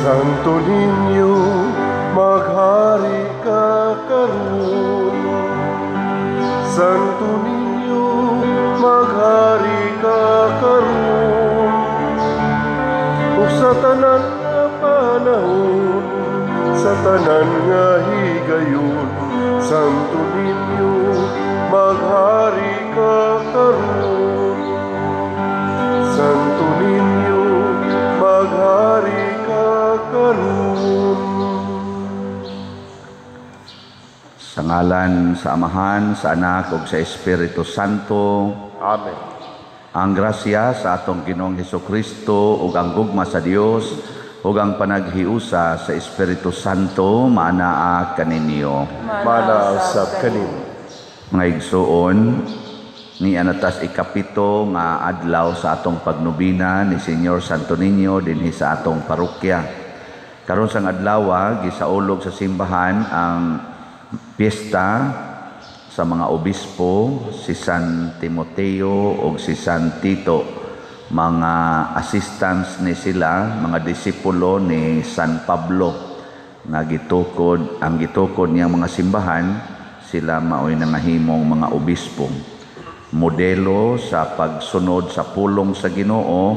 Santo Niño, maghari ka karon. Santo Niño, maghari ka karon. Ug sa tanan nga panahon, sa tanan nga higayon, Santo Niño, maghari ka karon. Santo Niño, maghari ka karon. Sa ngalan sa Amahan, sa Anak ug sa Espiritu Santo. Amen. Ang grasya sa atong Ginoong Hesukristo ug ang gugma sa Dios ug ang panaghiusa sa Espiritu Santo maanaa kaninyo. Mana usab kanimo. Mga igsuon, ni anatas 7 nga adlaw sa atong pagnobina ni Señor Santo Niño dinhi sa atong parokya. Karon sang adlaw, gisaulog sa simbahan ang piyesta sa mga obispo, si San Timoteo ug si San Tito. Mga assistants ni sila, mga disipulo ni San Pablo nga gitukod ang gitukod niyang mga simbahan, sila maoy nangahimong mga obispo. Modelo sa pagsunod sa pulong sa Ginoo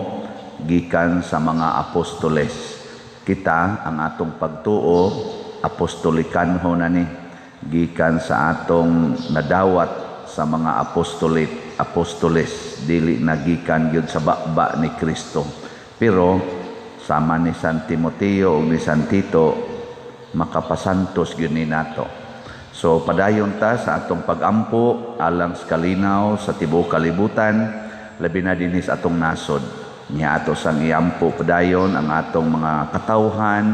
gikan sa mga apostoles. Kita ang atong pagtuo apostolikanho na ni gikan sa atong nadawat sa mga apostoles, dili na gikan gyud sa baba ni Kristo. Pero sama ni San Timoteo ug ni San Tito, makapasantos gyud ni nato. So padayon ta sa atong pagampo alang sa kalinaw sa tibuok kalibutan, labi na dinhi sa atong nasod. Niya ato sang iampo padayon ang atong mga katawhan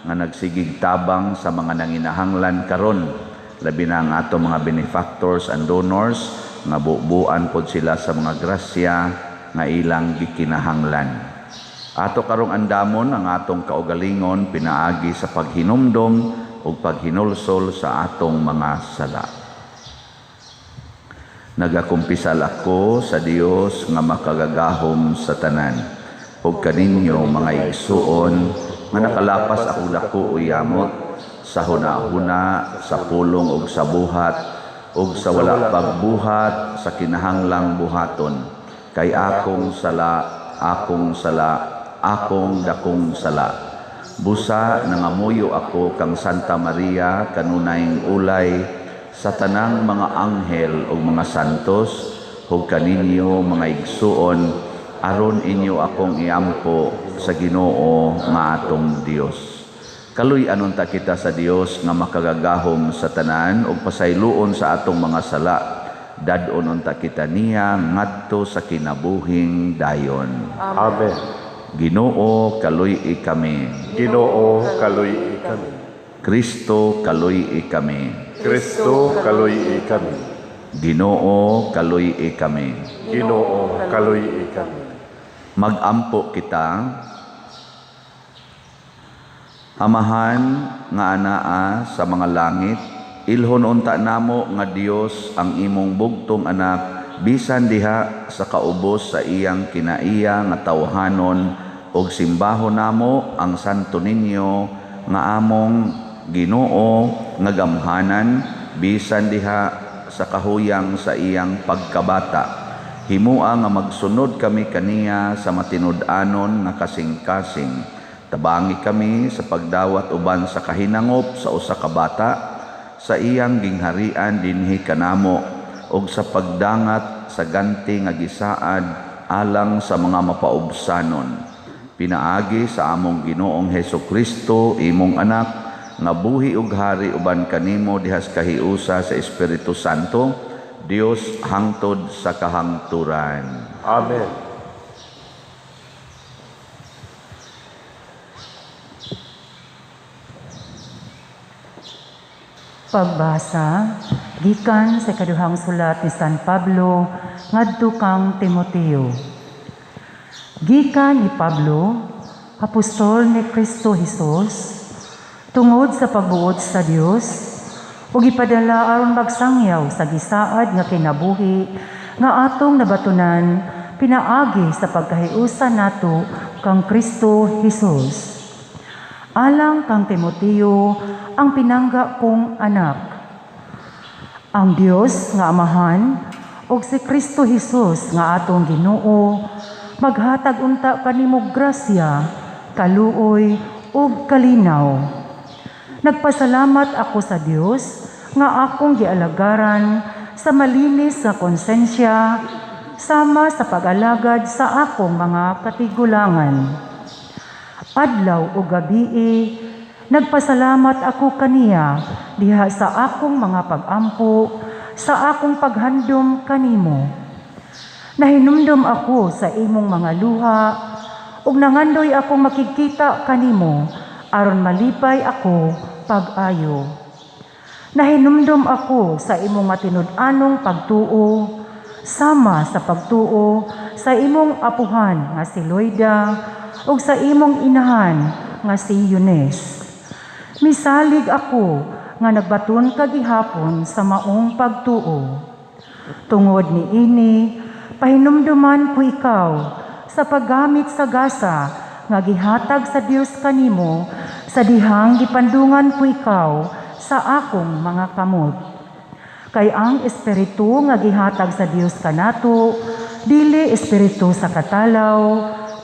nga nagsigig tabang sa mga nanginahanglan karon, labi na ang atong mga benefactors and donors nga bubuan pod sila sa mga grasya nga ilang gikinahanglan. Ato karong andamon ang atong kaugalingon pinaagi sa paghinumdom ug paghinulsol sa atong mga sala. Nagakumpisal ako sa Dios nga makagagahom sa tanan ug kaninyo mga igsuon nga nakalapas ako dako o yamot sa hunahuna, sa pulong ug sa buhat ug sa wala pagbuhat sa kinahanglang buhaton, kay akong sala, akong sala, akong dakong sala. Busa nangamuyo ako kang Santa Maria kanunayng ulay sa tanang mga anghel ug mga santos ug kaninyo mga igsuon, aron inyo akong iampo sa Ginoo nga atong Dios. Kaluy-anon ta kita sa Dios nga makagagahom sa tanan ug pasayloon sa atong mga sala. Dad-on unta kita niya ngadto sa kinabuhing dayon. Amen. Ginoo, kaluy-i kami. Ginoo, kaluy-i kami. Kristo, kaluy-i kami. Kristo, kaluy-i kami. Ginoo, kaluy-i kami. Ginoo, kaluy-i kami. Magampo kita. Amahan nga anaa sa mga langit, ilhon unta namo nga Dios ang imong bugtong anak bisan diha sa kaubos sa iyang kinaiya nga tawhanon, ug simbahon namo ang Santo Niño nga among Ginoo nga gamhanan bisan diha sa kahuyang sa iyang pagkabata. Himua nga magsunod kami kaniya sa matinud-anon nga kasing-kasing. Tabangi kami sa pagdawat uban sa kahinangop sa usa ka bata sa iyang gingharian dinhi kanamo ug sa pagdangat sa ganti nga gisaad alang sa mga mapaubsanon. Pinaagi sa among Ginoong Hesukristo, imong anak, nga buhi ug hari uban kanimo dihas kahiusa sa Espiritu Santo, Dios hangtod sa kahangturan. Amen. Pagbasa gikan sa ikaduhang sulat ni San Pablo ngadto kang Timoteo. Gikan ni Pablo, apostol ni Kristo Hesus, tungod sa pagbuot sa Dios ug gipadala aron magsangyaw sa gisaad nga kinabuhi nga atong nabatunan pinaagi sa pagkahiusa nato kang Kristo Hesus. Alang kang Timoteo, ang pinangga kong anak. Ang Dios nga Amahan ug si Kristo Hesus nga atong Ginoo maghatag unta kanimo grasya, kaluoy ug kalinaw. Nagpasalamat ako sa Dios nga akong gialagaran sa malinis nga konsensya sama sa pag-alagad sa akong mga katigulangan. Adlaw ug gabii, nagpasalamat ako kaniya diha sa akong mga pag-ampo, sa akong paghandom kanimo. Nahinumdom ako sa imong mga luha ug nangandoy akong makigkita kanimo aron malipay ako pag-ayo. Nahinumdom ako sa imong matinud-anong pagtuo sama sa pagtuo sa imong apuhan nga si Loida ug sa imong inahan nga si Eunice. Misalig ako nga nagbaton ka gihapon sa maong pagtuo. Tungod niini, pahinumduman ko ikaw sa paggamit sa gasa nga gihatag sa Dios kanimo sa dihang gipandungan ko ikaw sa akong mga kamot. Kay ang espiritu nga gihatag sa Dios kanato, dili espiritu sa katalaw,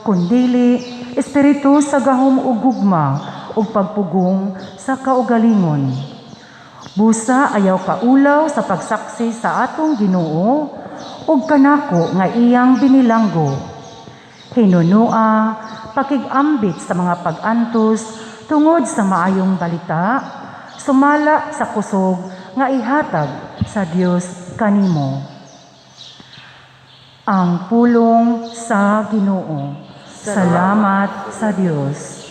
kundili espiritu sa gahom ug gugma ug pagpugong sa kaugalingon. Busa ayaw kaulaw sa pagsaksi sa atong Ginoo ug kanako nga iyang binilanggo. Hinunua, pakig-ambit sa mga pag-antos tungod sa maayong balita, sumala sa kusog nga ihatag sa Dios kanimo. Ang pulong sa Ginoo. Salamat sa Dios.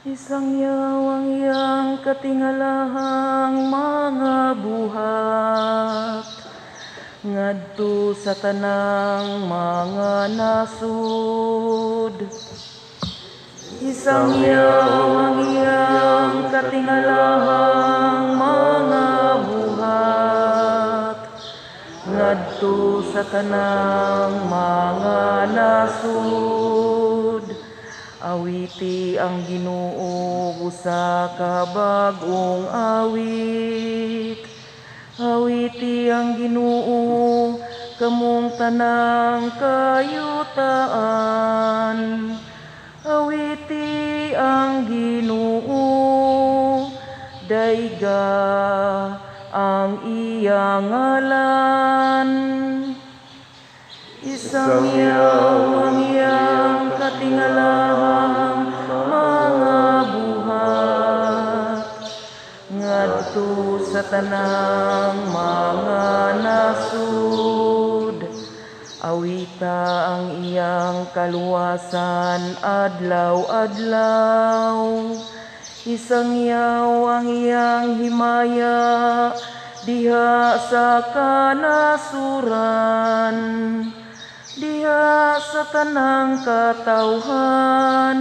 Isangyaw ang iyang katingalahang mga buhat ngadto sa tanang mga nasud. Isangyaw ang iyang katingalahang mga buhat ngadto sa tanang mga nasud. Awiti ang Ginoo usa ka bag-ong awit. Awiti ang Ginoo kamong tanang kayutaan. Awiti ang Ginoo, dayga ang iyang ngalan. Isangyaw ang iyang katingalahang mga buhat ngadto sa tanang mga nasud. Awita ang iyang kaluwasan adlaw-adlaw. Isangyaw ang iyang himaya diha sa kanasuran, diha sa tanang katawhan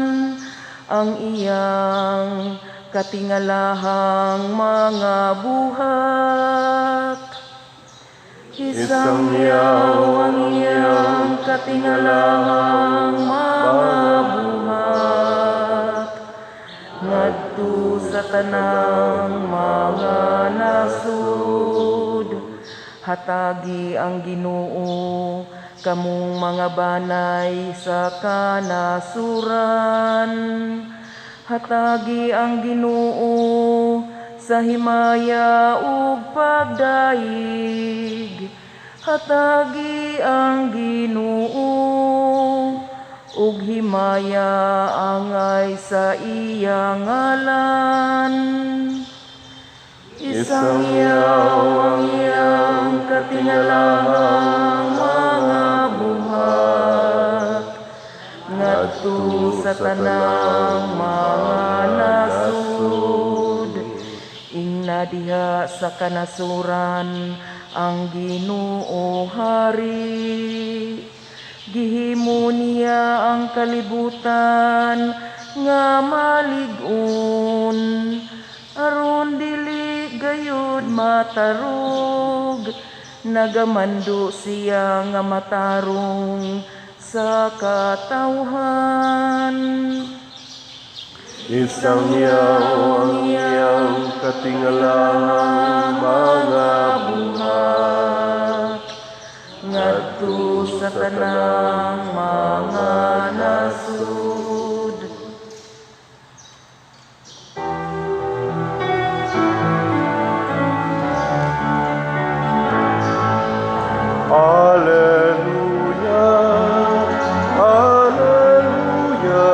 ang iyang katingalahang mga buhat. Isangyaw ang iyang katingalahang mga buhat ngadto sa tanang mga nasud. Hatagi ang Ginoo kamong mga banay sa kanasuran. Hatagi ang Ginoo sa himaya ug pagdaig. Hatagi ang Ginoo ug himaya angay sa iyang ngalan. Isangyaw ang iyang katingalahang mga buhat ngadto sa tanang mga nasud. Ingna diha sa kanasuran ang Ginoo hari. Gihimo niya ang kalibutan nga malig-on, aron dili gayud matarog. Nagamando siya nga matarong sa katawhan. Isangyaw ang iyang katingalahang mga buhat ngadto sa tanang mga nasud. Alleluia, Alleluia,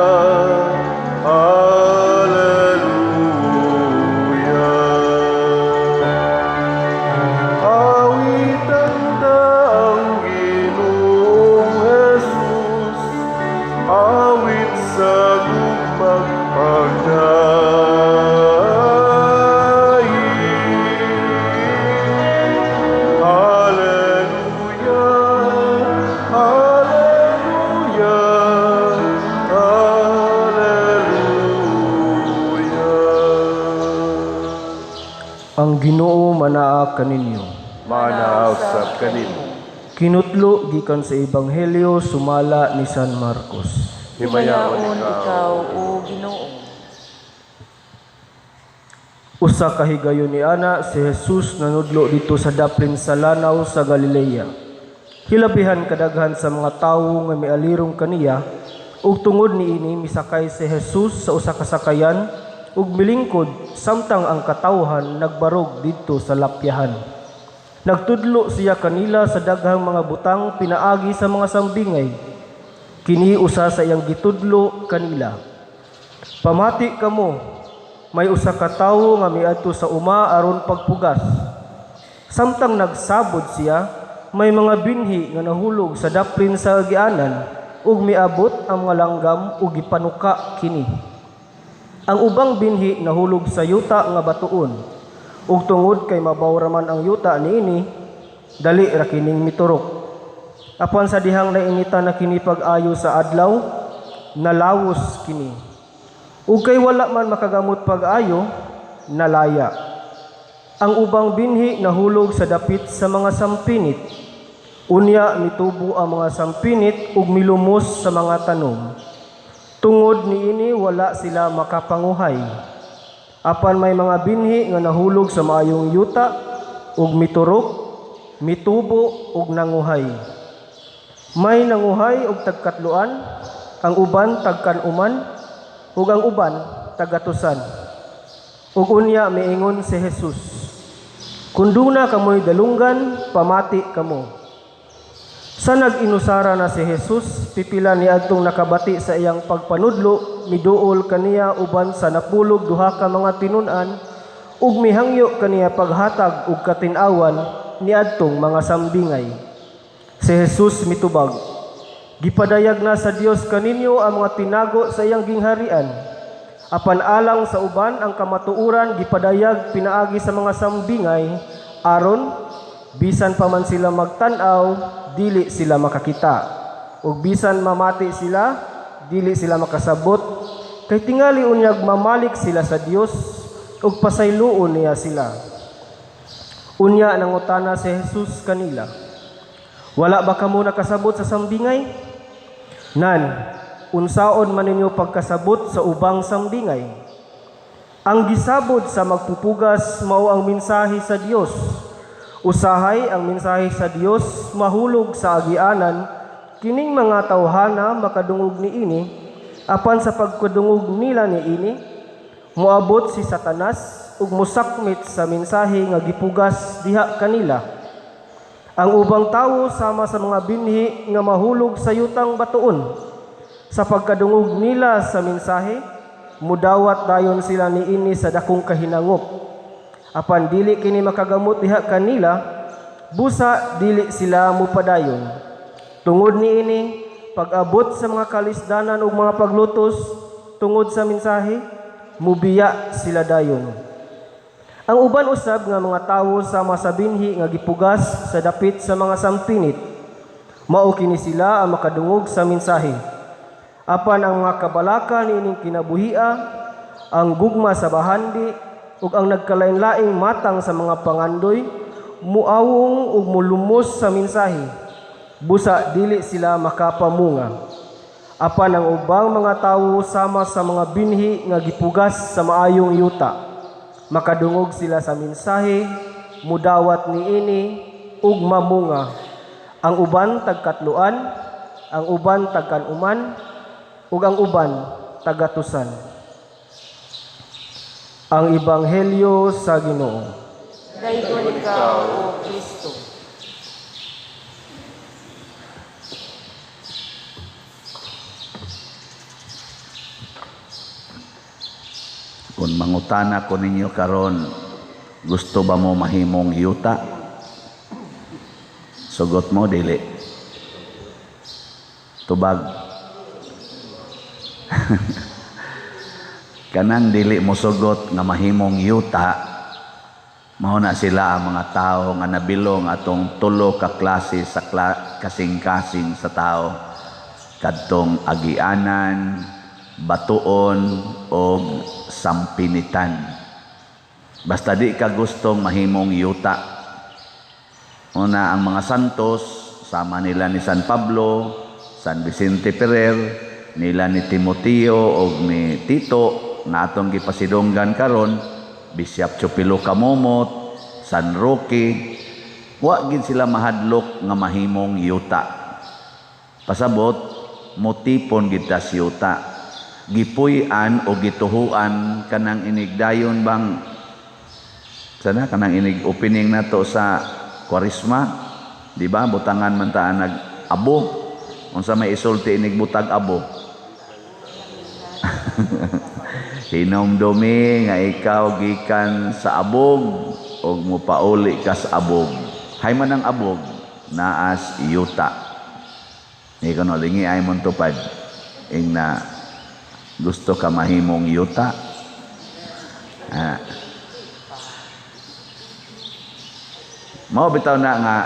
Alleluia. Awitan ta ang Ginoong Jesus, awit sa gugmang pagdaig. Alleluia, Alleluia, Alleluia. Ang Ginoo manaa kaninyo. Manaa usab kanimo. Kinutlo gikan sa Ebanghelyo sumala ni San Marcos. Himayaon Himayaon ikaw, O Ginoo. Usa ka higayon ni ana si Jesus nanudlo didto sa daplin sa lanaw sa Galilea. Hilabihan kadaghan sa mga tawo nga mialirong kaniya, ug tungod niini misakay si Jesus sa usa ka sakayan ug milingkod samtang ang katawhan nagbarog didto sa lapyahan. Nagtudlo siya kanila sa daghang mga butang pinaagi sa mga sambingay. Kini usa sa iyang gitudlo kanila. Pamati kamo, may usa ka tawo nga miadto sa uma aron pagpugas. Samtang nagsabod siya, may mga binhi nga nahulog sa daplin sa agianan ug miabot ang mga langgam ug gipanuka kini. Ang ubang binhi nahulog sa yuta nga batuon, ug tungod kay mabaw ra man ang yuta niini, dali ra kining miturok. Apan sa dihang nainitan na kini pag-ayo sa adlaw, nalawos kini. Ug kay wala man makagamot pag-ayo, nalaya. Ang ubang binhi nahulog sa dapit sa mga sampinit. Unya mitubo ang mga sampinit ug milumos sa mga tanom. Tungod niini wala sila makapanguhay. Apan may mga binhi nga nahulog sa maayong yuta ug miturok, mitubo ug nanguhay. May nanguhay og tagkatloan, ang uban tagkan-uman, ug ang uban tagatusan. Ug unya miingon si Jesus, "Kun duna kamoy dalunggan, pamati kamo." Sa nag-inusara na si Jesus, pipila niadtong nakabati sa iyang pagpanudlo, miduol kaniya uban sa napulog duha ka mga tinun-an, ug mihangyo kaniya paghatag og katin-awan niadtong mga sambingay. Si Jesus mitubag, "Gipadayag na sa Dios kaninyo ang mga tinago sa iyang gingharian. Apan alang sa uban ang kamatuoran gipadayag pinaagi sa mga sambingay, aron bisan pa man sila magtan-aw, dili sila makakita. Ug bisan mamati sila, dili sila makasabot, kay tingali unyag mamalik sila sa Dios ug pasayloon niya sila." Unya nangutana si Jesus kanila, "Wala ba kamo nakasabot sa sambingay? Nan, unsaon man ninyo pagkasabot sa ubang sambingay? Ang gisabod sa magpupugas mao ang mensahe sa Dios. Usahay ang mensahe sa Dios mahulog sa agianan, kining mga tawhana makadungog niini, apan sa pagkadungog nila niini, moabot si Satanas ug mosakmit sa mensahe nga gipugas diha kanila. Ang ubang tawo sama sa mga binhi nga mahulog sa yutang batuon. Sa pagkadungog nila sa mensahe, mudawat dayon sila niini sa dakong kahinangop. Apan dili kini makagamot diha kanila, busa dili sila mupadayon. Tungod niini, pag-abot sa mga kalisdanan ug mga paglutos tungod sa mensahe, mubiya sila dayon. Ang uban usab nga mga tawo sama sa binhi nga gipugas sa dapit sa mga sampinit. Mao kini sila ang makadungog sa mensahe. Apan ang mga kabalaka niining kinabuhia, ang gugma sa bahandi, ug ang nagkalain-laing matang sa mga pangandoy, muawong ug mulumos sa mensahe, busa dili sila makapamunga. Apan ang ubang mga tawo sama sa mga binhi nga gipugas sa maayong yuta. Makadungog sila sa mensahe, mudawat niini ug mamunga. Ang uban tagkatluan, ang uban tagkanuman, ug ang uban tagatusan. Ang Ebanghelyo sa Ginoo. Daygon ikaw, O Kristo. Kung mangutana ko ninyo karon, gusto ba mo mahimong yuta? Sugot mo dili. Tubag. Kanang dili mo sugot nga mahimong yuta, mao na sila ang mga tao nga nabilong atong tulo ka klase sa kasing-kasing sa tao. Kadtong agianan, batuon og sampinitan. Basta di ka gustong mahimong yuta. Una ang mga santos, sama nila ni San Pablo, San Vicente Ferrer, nila ni Timoteo og ni Tito nga atong gipasidunggan karon, Bishop Chupilo Camomot, San Roque, wa gid sila mahadlok nga mahimong yuta. Pasabot, motipon gid ta sa yuta. Gipuy-an o gituhuan kanang inigdayon bang sana kanang inig opening nato sa Kwaresma, di ba? Butangan man ta nag abo. Unsa may isulti inig butag abo? Hinomdumi nga ikaw gikan sa abog og mopauli ka sa abog. Hay man ang abog, naas yuta. Ikaw no, lingi ay mong tupad. Ing na gusto ka mahimong yuta. Mao bitaw na nga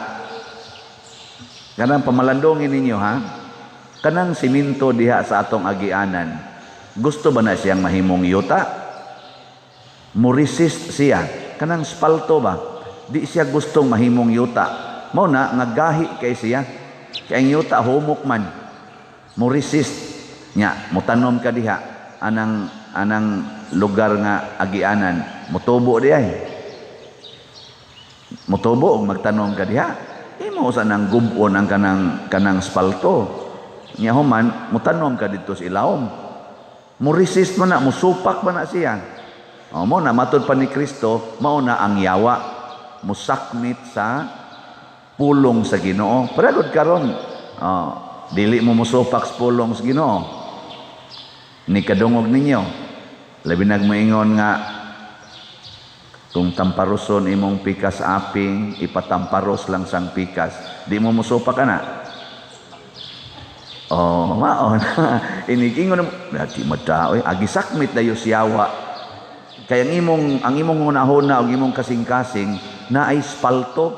kanang pamalandongin ninyo, ha? Kanang siminto diha sa atong agianan, gusto ba na siyang mahimong yuta? Mo-resist siya. Kanang spalto ba? Di siya gustong mahimong yuta. Mao na nga gahi kay siya. Kay ang yuta humok man. Mo-resist nya, motanom ka diha anang lugar nga agianan, motubo di ay. Motubo og magtanom ka diha. Imo usa nang gub-on ang kanang spalto. Nya human motanom ka didto sa ilawom. Mo-resist man na, mosupak man na siya. O, mo na matud pa ni Kristo, mao na ang yawa mosakmit sa pulong sa Ginoo. Pero gud karon, o, dili mo mosupak sa pulong sa Ginoo. Ni kadungog ninyo, labi nagmoingon nga kung tamparoson imong pikas aping, ipatamparos lang sang pikas. Di mo mosupak ka na. Oh, maon. Inigingon mo, di madaoy, agi sakmit dayo siyawa. Kaya ang imong hunahuna og imong kasing-kasing na ay spalto.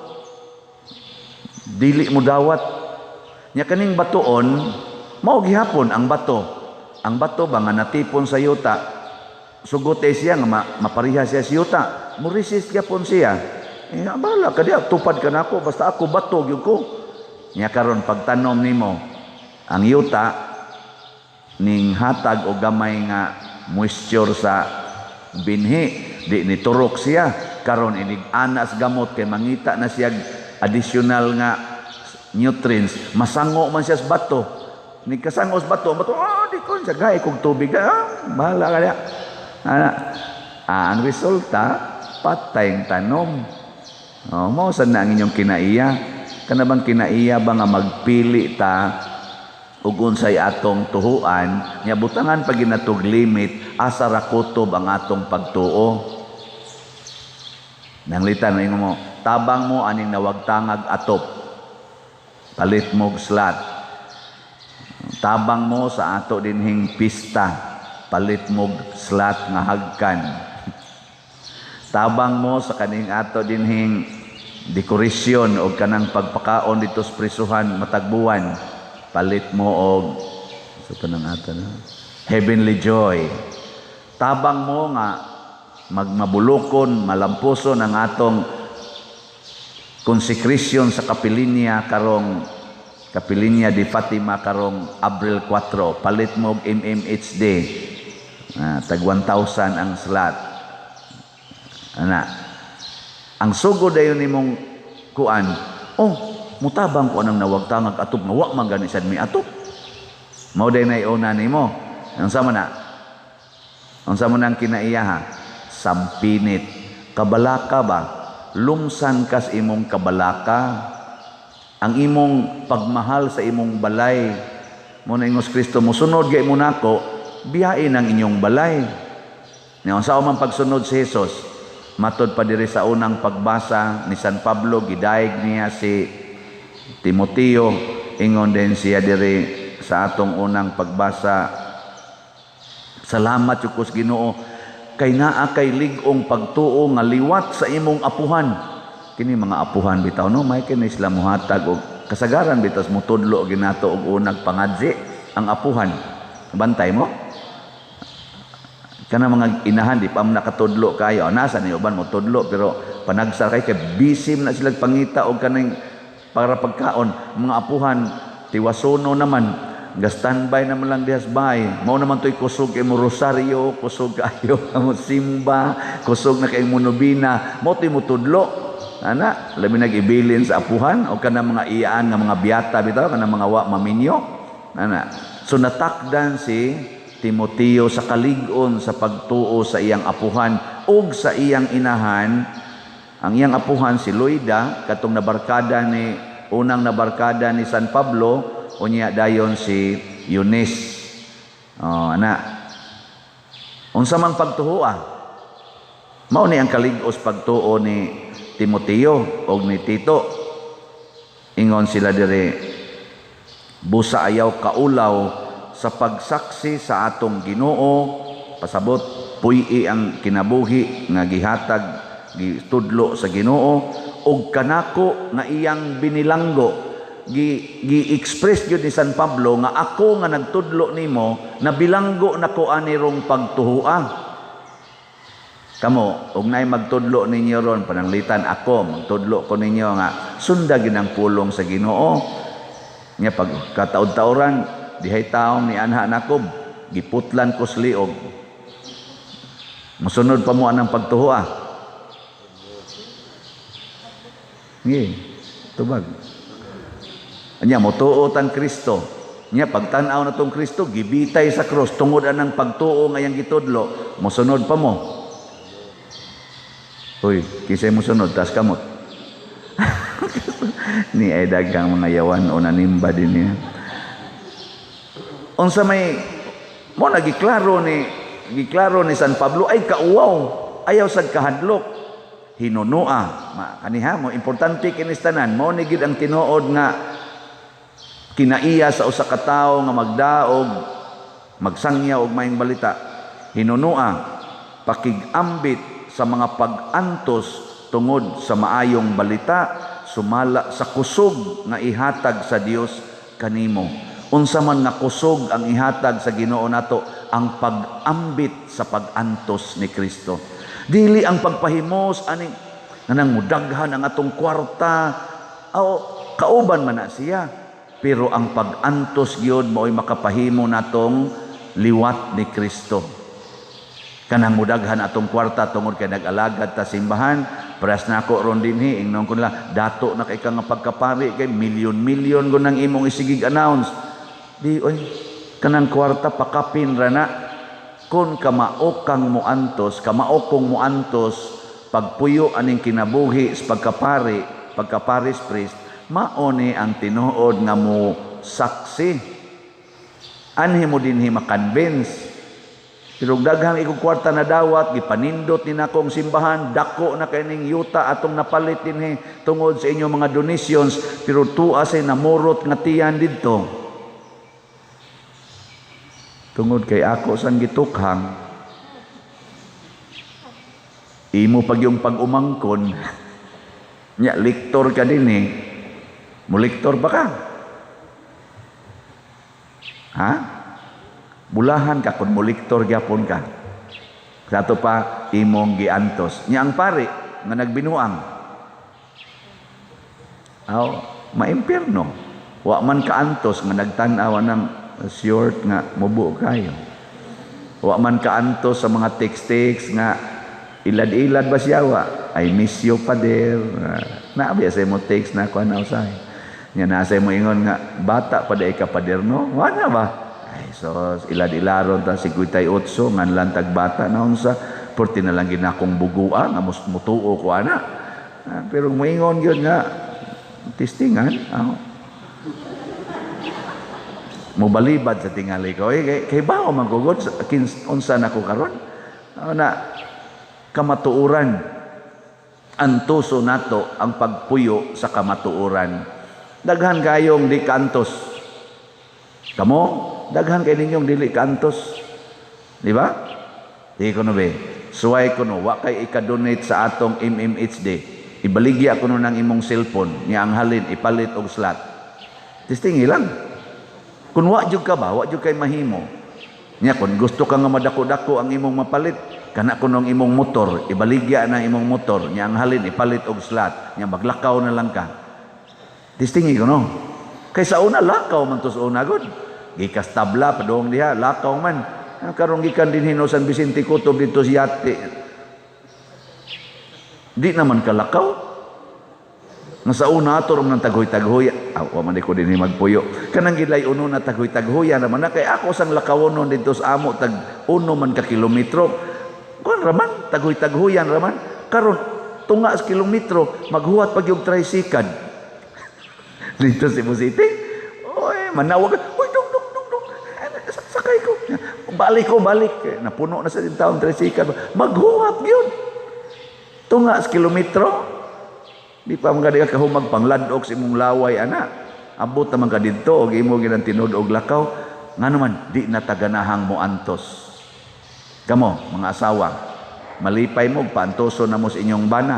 Dili mo dawat. Nya kaning batuon, mao gihapon ang bato. Ang bato ba nga natipon sa yuta, sugot ay siya nga mapariha siya sa yuta. Mo-resist gyapon siya. Bahala ka diha, tupad ka nako, basta ako bato gyud ko. Nya karon pagtanom nimo ang yuta ning hatag og gamay nga moisture sa binhi, di ni turok siya. Karon inig anas gamot kay mangita na siya additional nga nutrients, masango man siya sa bato. Nigkasango sa bato, bato, di ko siya gay kog tubig, bahala ka diha. Ana, ang resulta patay ang tanom. Oh, mao sad na ang inyong kinaiya. Kana bang kinaiya ba nga magpili ta ug unsay atong tuhuan, nya butangan pa ginatog limit asa ra kutob ang atong pagtuo. Nanglitan na ingon mo, tabang mo aning nawagtangag atop, palit mo og slat. Tabang mo sa ato dinhing pista, palit mo og slat nga hagkan. Tabang mo sa kaning ato dinhing dekorasyon o kanang pagpakaon dito sa prisuhan matagbuwan, palit mo og sa tanang ato na heavenly joy. Tabang mo nga magmabulokon, malampuson ang atong Consecration sa Kapilinya karong Kapilinya di Fatima karong Abril 4, palit mo og MMHD. Ah, tag 1,000 ang slot. Ana. Ang sugod dayon nimong kuan, oh, mutabang ko anang nawagtangag atop nga wa man gani sad mi atop. Mao day nay una nimo. Unsa man na? Unsa man ang kinaiyaha? Sampinit. Kabalaka ba? Lumsan kas imong kabalaka. Ang imong pagmahal sa imong balay. Mo na ingos Kristo, mosunod gay mo nako, biyain ang inyong balay. Nya unsa man pagsunod si Jesus? Matod pa diri sa unang pagbasa ni San Pablo, gidayeg niya si Timoteo, ingon din siya diri sa atong unang pagbasa, salamat jud Ginoo kay naa kay lig-ong pagtuo nga liwat sa imong apuhan. Kini mga apuhan bitaw, no, may kini sila muhatag og kasagaran bitaw mutudlo ginato og unag pangadzi ang apuhan. Bantay mo kana mga inahan, di pa mo nakatudlo kayo. Nasa ni uban mo tudlo pero panagsar kay kay busy na sila pangita og kaning para pagkaon. Mga apuhan tiwasono naman, ga standby naman lang dihas bahay. Mao naman to'y kusog kay mo rosaryo, kusog kayo mo simba, kusog na kay mo nobina, mo to'y mutudlo ana, labi nag-ibilin sa apuhan o kana mga iyaan nga mga biyata bitaw, kana mga wa maminyo ana. So natakdan si Timoteo sa kalig-on sa pagtuo sa iyang apuhan ug sa iyang inahan. Ang iyang apuhan si Loida, katong nabarkada ni unang nabarkada ni San Pablo, unya dayon si Eunice. Oh, ana. Unsa mang pagtuoa? Mao ni ang kalig-os pagtuo ni Timoteo og ni Tito. Ingon sila diri, busa ayaw kaulaw sa pagsaksi sa atong Ginoo, pasabot puy-i ang kinabuhi nga gihatag gitudlo sa Ginoo og kanako nga iyang binilanggo. Gi-express gyud ni San Pablo nga ako nga nagtudlo nimo, nabilanggo nako ani rong pagtuhua. Kamo og naay magtudlo ninyo ron, pananglitan ako magtudlo ko ninyo nga sunda gid ang pulong sa Ginoo. Nya pag kataud-tauran dihay taong ni anha nako, giputlan ko sa liog. Mosunod pa mo anang pagtuhua. Ngi, tubag. Anya motuo tan Kristo. Nya pagtan-aw na tong Kristo gibitay sa krus tungod anang pagtuo nga iyang gitudlo, mosunod pa mo. Uy, kisay mosunod tas kamot. Ni ay daghang mga yawan o nanimba din niya. Unsa may mo na giklaro ni San Pablo ay kauwaw, ayaw sad kahadlok. Hinunua, ma kaniha mo importante kinis tanan, mao ni gid ang tinuod nga kinaiya sa usa ka tawo nga magdaog, magsangya og maayong balita. Hinunua, pakigambit sa mga pag-antos tungod sa maayong balita, sumala sa kusog nga ihatag sa Dios kanimo. Unsa man nga kusog ang ihatag sa Ginoo nato? Ang pag-ambit sa pag-antos ni Kristo. Dili ang pagpahimos aning nganang mudaghan ang atong kwarta, o kauban man na siya, pero ang pag-antos gyud mao'y makapahimo natong liwat ni Kristo. Kanang mudaghan atong kwarta tungod kay nag-alagad ta simbahan, paras nako ron dinhi, ingnon ko nila, dato na kay ka nga pagkapari kay milyon-milyon ko nang imong isigig announce. Di oy, kanang kwarta pakapin ra na. Kun kamao kang muantos, kamao kong muantos pagpuyo aning kinabuhi sa pagkapari, pagkaparis priest, mao ni ang tinuod nga mo saksi. Anhi mo dinhi makonvince. Pero daghang ikong kwarta na dawat, gipanindot ni nakong simbahan, dako na kay ning yuta atong napalit dinhi tungod sa inyong mga donations, pero tuwa say namurot nga tiyan didto. Tungod kay ako sang gitukhang, imo pag yung pag-umangkon, nya lektor ka din eh. Mulektor ba ka? Ha? Bulahan ka kung mulektor gyapon ka. Sa ato pa imong giantos. Nya ang pare nga nagbinuang. Aw, maimpierno. Wa man kaantos nga nagtan-aw ng short nga mubo kayo. Wa man kaantos sa mga text-text nga ilad-ilad ba siya wa? I miss you, pader. Naabi sa mo text na kuan na usahay. Nya nasa mo ingon nga bata pa day ka, pader, no? Wala ba? Ay, so ilad-ilaron ta 58 ngan lantag bata na unsa perti na lang ginakong bugua nga mus mutuo ko ana. Pero moingon gyud nga testingan, mobalibad sa tingali ko. Eh, kay bao man ko gud unsa na ko karon. Na kamatuoran, antuso nato ang pagpuyo sa kamatuoran. Daghan kayong di kaantos. Kamo, daghan kay ninyong dili kaantos. Di ba? Di ko no be. Suway ko no, wa kay ika-donate sa atong MMHD. Ibaligya ko no ng imong cellphone, niya ang halin ipalit og slot. Testing lang. Kung wa jud ka ba, wa jud kay mahimo. Nya kung gusto ka nga madako-dako ang imong mapalit, kana kuno ang imong motor, ibaligya na imong motor, nya ang halin ipalit og slot, nya maglakaw na lang ka. Testingi ko no. Kay sa una lakaw man to sa una gud. Gikas tabla padung diha, lakaw man. Karon gikan dinhi no San Vicente Kutob dito si Yate. Di naman kalakaw. Nga sa una ato ram ng taghoy-taghoy. Ah, wa man ko dinhi magpuyo. Kanang gilay uno na taghoy-taghoya naman na kay ako sang lakawonon dito sa amo tag uno man ka kilometro. Kuan raman taghoy-taghoyan raman. Karon tunga sa kilometro maghuwat pag yung tricycle. Dito sa Cebu City. Oy, manawag. Uy, dong dong dong dong. Sakay ko. Balik ko, balik. Napuno na sa taon tricycle. Maghuwat gyud. Tunga sa kilometro. Di pa man ka kahumag pangladok sa imong laway ana. Abot naman ka didto og imo ginang tinud og lakaw. Ngano man di na taganahang mo antos. Kamo, mga asawa, malipay mo paantoso na mo sa inyong bana.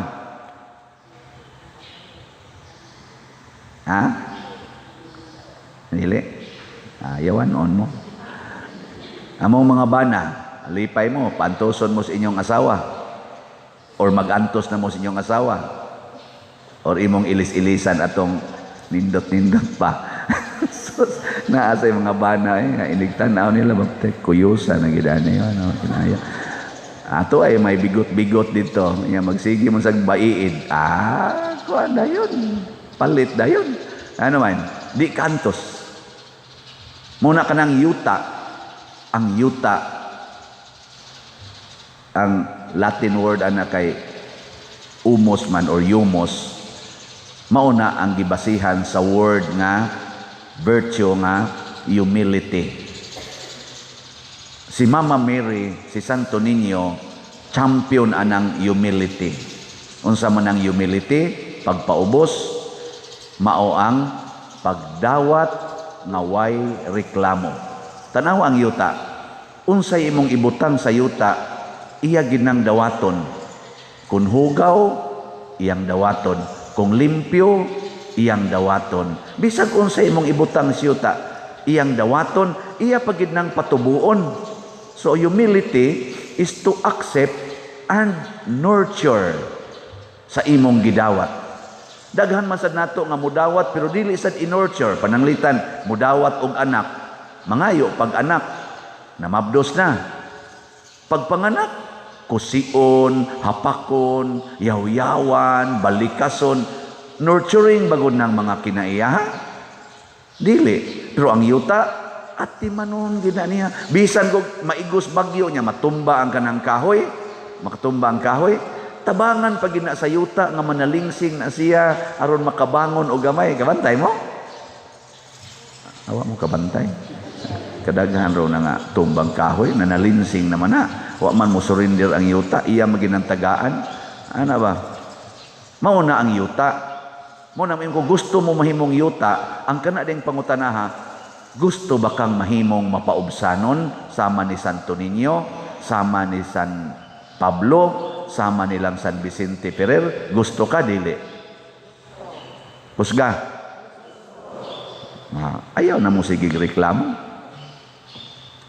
Ha? Dili? Ayawan on mo. Among mga bana, lipay mo, paantoson mo sa inyong asawa. Or magantos na mo sa inyong asawa. Or imong ilis-ilisan atong nindot-nindot pa. Sus, naa sa mga bana nga inigtan-aw nila bapte kuyusa na gid ani ano kinaya. Ato ay may bigot-bigot dito. Nya magsige mo sa baiid. Kuan dayon. Palit dayon. Ano man, di kantos. Muna kanang yuta. Ang yuta, ang Latin word ana kay umos man or yumos, mauna ang gibasihan sa word nga virtue nga humility. Si Mama Mary, si Santo Niño, champion anang humility. Unsa man ang humility? Pagpaubos, mao ang pagdawat nga way reklamo. Tanaw ang yuta. Unsay imong ibutang sa yuta, iya ginang dawaton. Kung hugaw, iyang dawaton. Kung limpyo, iyang dawaton. Bisag unsay imong ibutang sa yuta, iyang dawaton, iya pagid nang patubuon. So humility is to accept and nurture sa imong gidawat. Daghan man sad nato nga mudawat pero dili sad i-nurture. Pananglitan mudawat og anak, mangayo pag anak, namabdos na. Pagpanganak, kusion, hapakon, yawyawan, balikason, nurturing bagod ng mga kinaiya. Dili. Pero ang yuta, ati manon gina niya. Bisan kog maigos bagyo niya, matumba ang kanang kahoy, makatumba ang kahoy, tabangan pag gina sa yuta nga manalingsing na siya aron makabangon og gamay. Kabantay mo? Awa mo kabantay. Kadaghan raw na nga tumbang kahoy, nanalinsing naman na. Wa man mo surrender ang yuta, iya maginantagaan. Ana ba? Mao na ang yuta. Mao na kung gusto mo mahimong yuta, ang kana ding pangutanaha, gusto ba kang mahimong mapaubsanon sama ni Santo Niño, sama ni San Pablo, sama nilang San Vicente Ferrer? Gusto ka dili? Husga. Ayaw na mo sigig reklamo.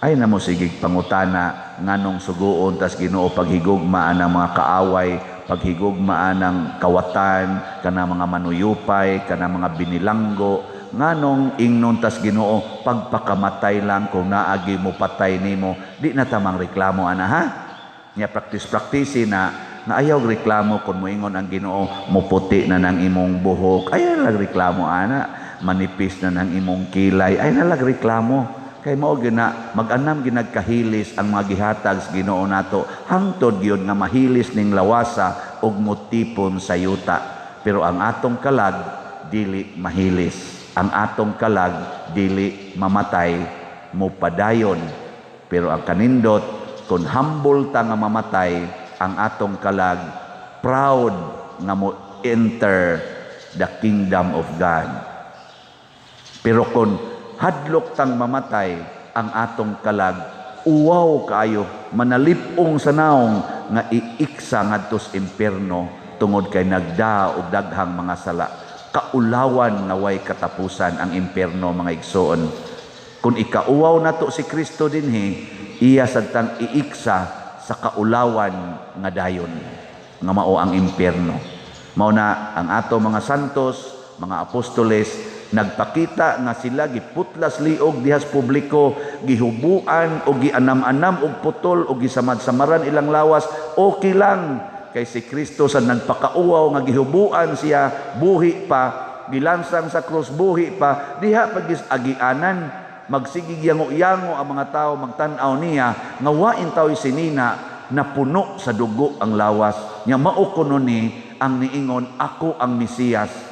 Ay na mo sigig pangutana nganong suguon tas Ginoo paghigugma ang mga kaaway, Paghigugma anang kawatan, kana mga manuyupay, kana mga binilanggo. Nganong ingnon tas Ginoo, pagpakamatay lang kung naagi mo patay nimo, di na tamang reklamo ana, ha. Nya practice na na ayaw reklamo kung moingon ang Ginoo, muputi na nang imong buhok, ayaw lang reklamo ana, manipis na nang imong kilay, ayaw na lang reklamo. Kay mao gina mag-anam ginagkahilis ang mga gihatag sa Ginoo nato, hangtod gyud nga mahilis ning lawasa ug motipon sa yuta. Pero ang atong kalag dili mahilis, ang atong kalag dili mamatay, mupadayon. Pero ang kanindot, kung humble ta nga mamatay, ang atong kalag proud nga mo enter the kingdom of God. Pero kung hadlok tang mamatay, ang atong kalag uwaw kaayo, manalipong sa naong nga iiksa ngadto sa impierno tungod kay nagda og daghang mga sala. Kaulawan nga way katapusan ang impierno, mga igsoon. Kung ikauwaw nato si Kristo dinhi, iya sad tang iiksa sa kaulawan nga dayon nga mao ang impierno. Mao na ang ato mga santos, mga apostoles, nagpakita nga sila giputlas liog dihas publiko, gihubuan o gianam-anam og putol o gisamad-samaran ilang lawas, okay lang kay si Kristo sa nagpakauwaw nga gihubuan siya buhi pa, gilansang sa krus buhi pa, diha pagis agianan magsigig yango-yango ang mga tao magtan-aw niya nga wain tao'y sinina na puno sa dugo ang lawas nya. Mao kuno ni ang niingon, "Ako ang Mesiyas."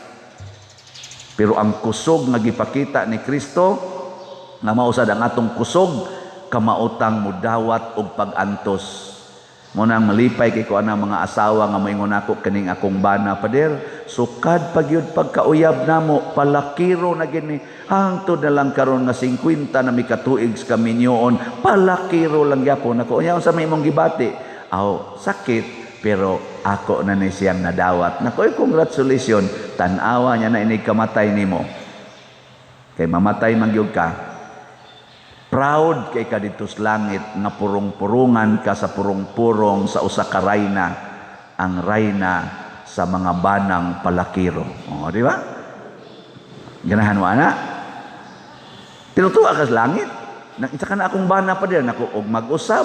Pero ang kusog nga gipakita ni Kristo, nga mao sad ang atong kusog, kamaotang mudawat og pag-antos. Mo nang malipay kay ko ana mga asawa nga moingon ako, "Kaning akong bana, pader, sukad pagyud pagkauyab namo, palakiro na gini, hangtod na lang karon nga 50 na mi katuig sa kaminyoon, palakiro lang gyapon ako." Unya unsa may imong gibati? "Aw, sakit, pero ako na ni siyang nadawat." Nako, ay congratulations. Tan-awa niya na inig kamatay nimo. Kay mamatay man gyud ka. Proud kay ka dito sa langit nga purong-purungan ka sa purong-purong sa usa ka rayna, ang rayna sa mga banang palakiro. O, di ba? Ganahan mo ana? Tinutuwa ka sa langit. Isa ka na akong bana pa din. Nako, og mag-usab,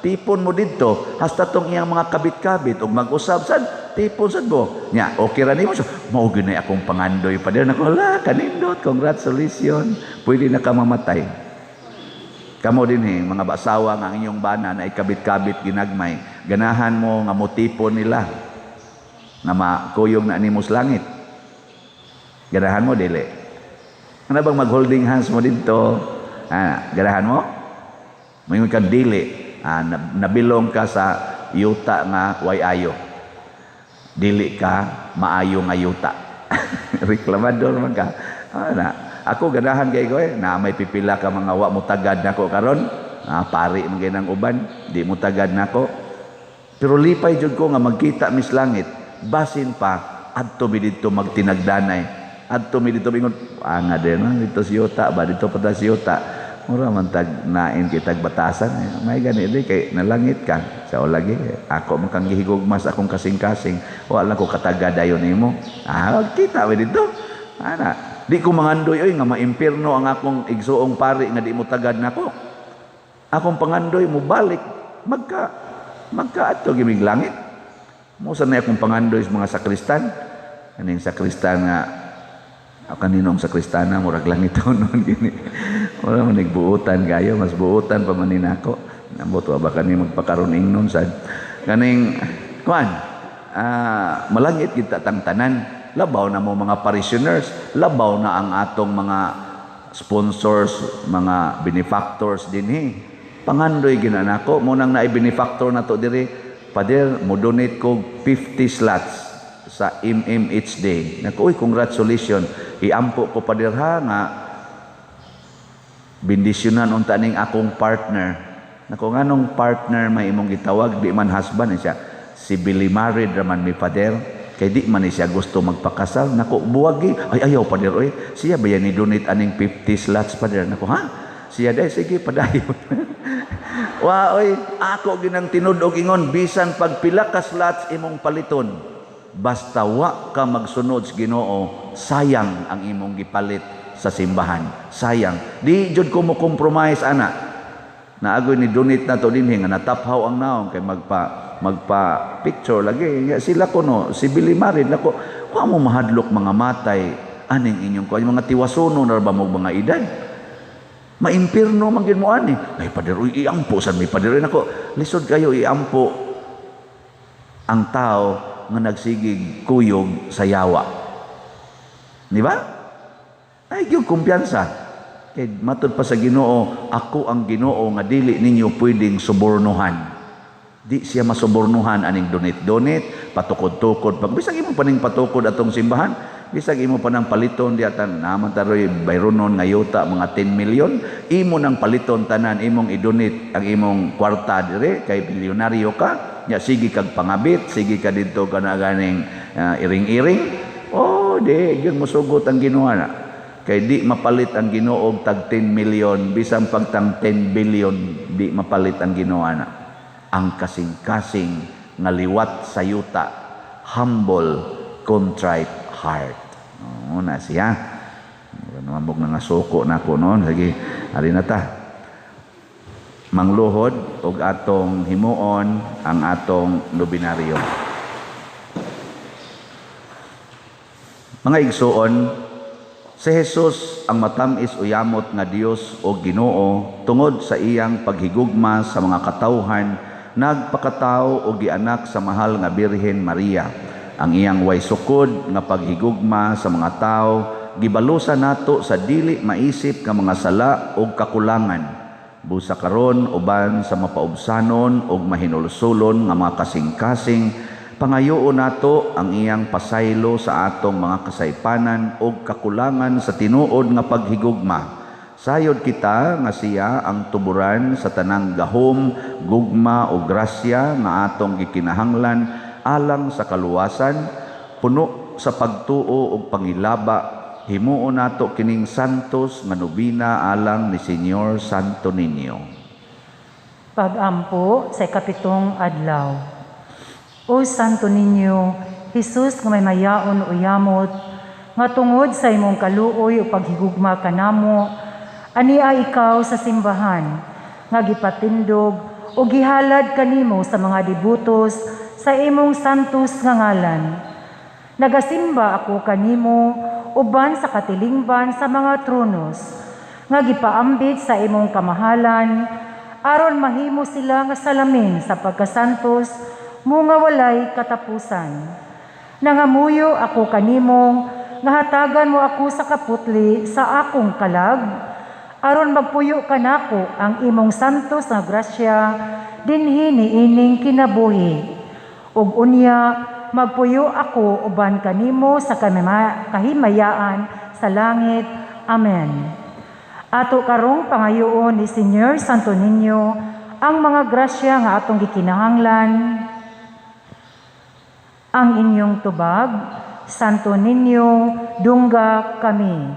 tipon mo didto hasta tong iyang mga kabit-kabit, og mag-usab sad tipon sad mo nya, okay ra nimo. So mao gyud akong pangandoy pa din. Nako, hala, kanindot, congratulations, pwede na ka mamatay. Kamo dinhi mga basawa nga ang inyong bana na ikabit-kabit ginagmay, ganahan mo nga motipon nila nga makuyog na nimo sa langit? Ganahan mo, dili? Ano bang mag-holding hands mo didto? Ah, ganahan mo? Moingon ka dili. Ah, nabilong ka sa yuta nga way ayo. Dili ka maayo nga yuta. Reklamador man ka. Ah, na. Ako ganahan kay ko eh. Na may pipila ka mga wa mo tagad nako karon. Ah, pari man ginang uban, di mo tagad nako. Pero lipay jud ko nga magkita mis langit. Basin pa adto mi didto magtinagdanay. Adto mi didto ingon, ah, nga din dito si yuta ba, dito pa ta si yuta. Mura man tag nain kitag batasan. May gani di kay nalangit ka. Sa lagi ako man kang gihigugmas akong kasing-kasing. Wala ko katagad dayon nimo. Ah, kita mi didto. Ana, di ko mangandoy oy nga maimpirno ang akong igsuong pari nga di mo tagad nako. Akong pangandoy mo balik magka magka adto gimig langit. Mo sa na akong pangandoy sa mga sakristan. Kaning sakristan nga kaninong sakristana, murag langit noon gini. Wala man nagbuutan kayo, mas buutan pa man nako. Nambot wa ba kani magpakaron ingnon sad. Kaning kuan, malangit kita tang tanan. Labaw na mo mga parishioners, labaw na ang atong mga sponsors, mga benefactors dinhi. Pangandoy gina nako, mo nang naay benefactor nato diri, "Pader, mo donate ko 50 slots sa MMHD." Nako, uy, congratulations. Iampo ko, pader, ha, nga bendisyonan unta ning akong partner. Nako, nganong partner may imong gitawag, di man husband eh siya? Si Billy, married raman mi, pader. Kay di man ni siya gusto magpakasal. Nako, buwagi. "Ay, ayaw, pader, oy. Siya ba yan ni donate aning 50 slots, pader?" Nako, ha? Siya dahil, sige, padayon. Wa oy, ako ginang tinud-og ingon bisan pagpila ka slots imong paliton. Basta wa ka magsunod sa Ginoo, sayang ang imong gipalit sa simbahan. Sayang. Di jud ko mo compromise ana. Naagoy ni donate na to dinhi nga nataphaw ang naong kay magpa magpa picture lagi sila kuno si Billy Marin nako, wa mo mahadlok mga matay aning inyong kuan, mga tiwasono na ba mo mga edad, maimpirno man gid mo ani. Ay pader, uy, iampo san may pader nako, lisod kayo iampo ang tao nga nagsigig kuyog sa yawa, di ba? Ay gyud kumpiyansa kay matud pa sa Ginoo, ako ang Ginoo nga dili ninyo pwedeng subornuhan. Di siya masubornuhan aning donate-donate, patukod-tukod. Pag bisag imo pa ning patukod atong simbahan, bisag imo pa nang paliton di atan naman taroy bayronon nga yuta mga 10 million, imo nang paliton tanan, imong i-donate ang imong kwarta dire kay bilyonaryo ka, nya sige kag pangabit, sige ka didto kana ganing iring-iring. Oh, di gyud mosugot ang Ginoo na. Kay di mapalit ang Ginoo tag 10 million, bisan pagtang 10 billion di mapalit ang Ginoo na. Ang kasing-kasing nga liwat sa yuta, humble, contrite heart. Oo na siya. Mura na nga suko na ako noon. Sige, ari na ta. Mangluhod og atong himuon ang atong nobinaryo. Mga igsuon, si Jesus ang matamis o yamot nga Dios o Ginoo tungod sa iyang paghigugma sa mga katawhan, nagpakatao o gianak sa mahal nga Birhen Maria. Ang iyang way sukod nga paghigugma sa mga tao gibalusan nato sa dili maisip nga mga sala o kakulangan. Busa karon uban sa mapaubsanon og mahinulsulon nga mga kasing-kasing, pangayoon nato ang iyang pasaylo sa atong mga kasaypanan og kakulangan sa tinuod nga paghigugma. Sayod kita nga siya ang tuburan sa tanang gahom, gugma o grasya nga atong gikinahanglan alang sa kaluwasan, puno sa pagtuo ug pangilaba. Himuon nato kining santos nga nobina alang ni Señor Santo Niño. Pag-ampo sa ikapitong adlaw. O Santo Niño, Jesus nga may mayaon o yamot, nga tungod sa imong kaluoy o paghigugma kanamo, ania ikaw sa simbahan, nga gipatindog o gihalad kanimo sa mga debutos sa imong santos nga ngalan. Nagasimba ako kanimo uban sa katilingban sa mga tronos, nga gipaambit sa imong kamahalan, aron mahimo sila nga salamin sa pagkasantos mo nga walay katapusan. Nangamuyo ako kanimo nga hatagan mo ako sa kaputli sa akong kalag, aron magpuyo kanako ang imong santos nga grasya dinhi niining kinabuhi. Ug unya magpuyo ako uban kanimo sa kahimayaan sa langit. Amen. Ato karong pangayoon ni Señor Santo Niño ang mga grasya nga atong gikinahanglan. Ang inyong tubag, Santo Niño, dungga kami.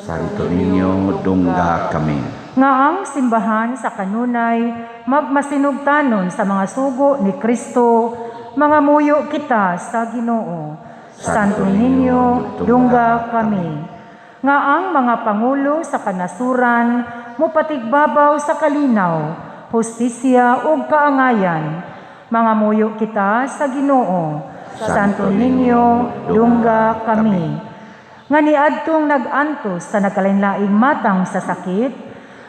Santo Niño, dungga kami. Nga ang simbahan sa kanunay magmasinugtanon sa mga sugo ni Kristo, mga muyo kita sa Ginoo. Santo Niño, dungga kami. Nga ang mga pangulo sa kanasuran mupatigbabaw sa kalinaw, hustisya ug kaangayan, mga muyo kita sa Ginoo. Santo Niño, dungga kami. Nga niadtong nag-antos sa nagkalainlaing matang sa sakit,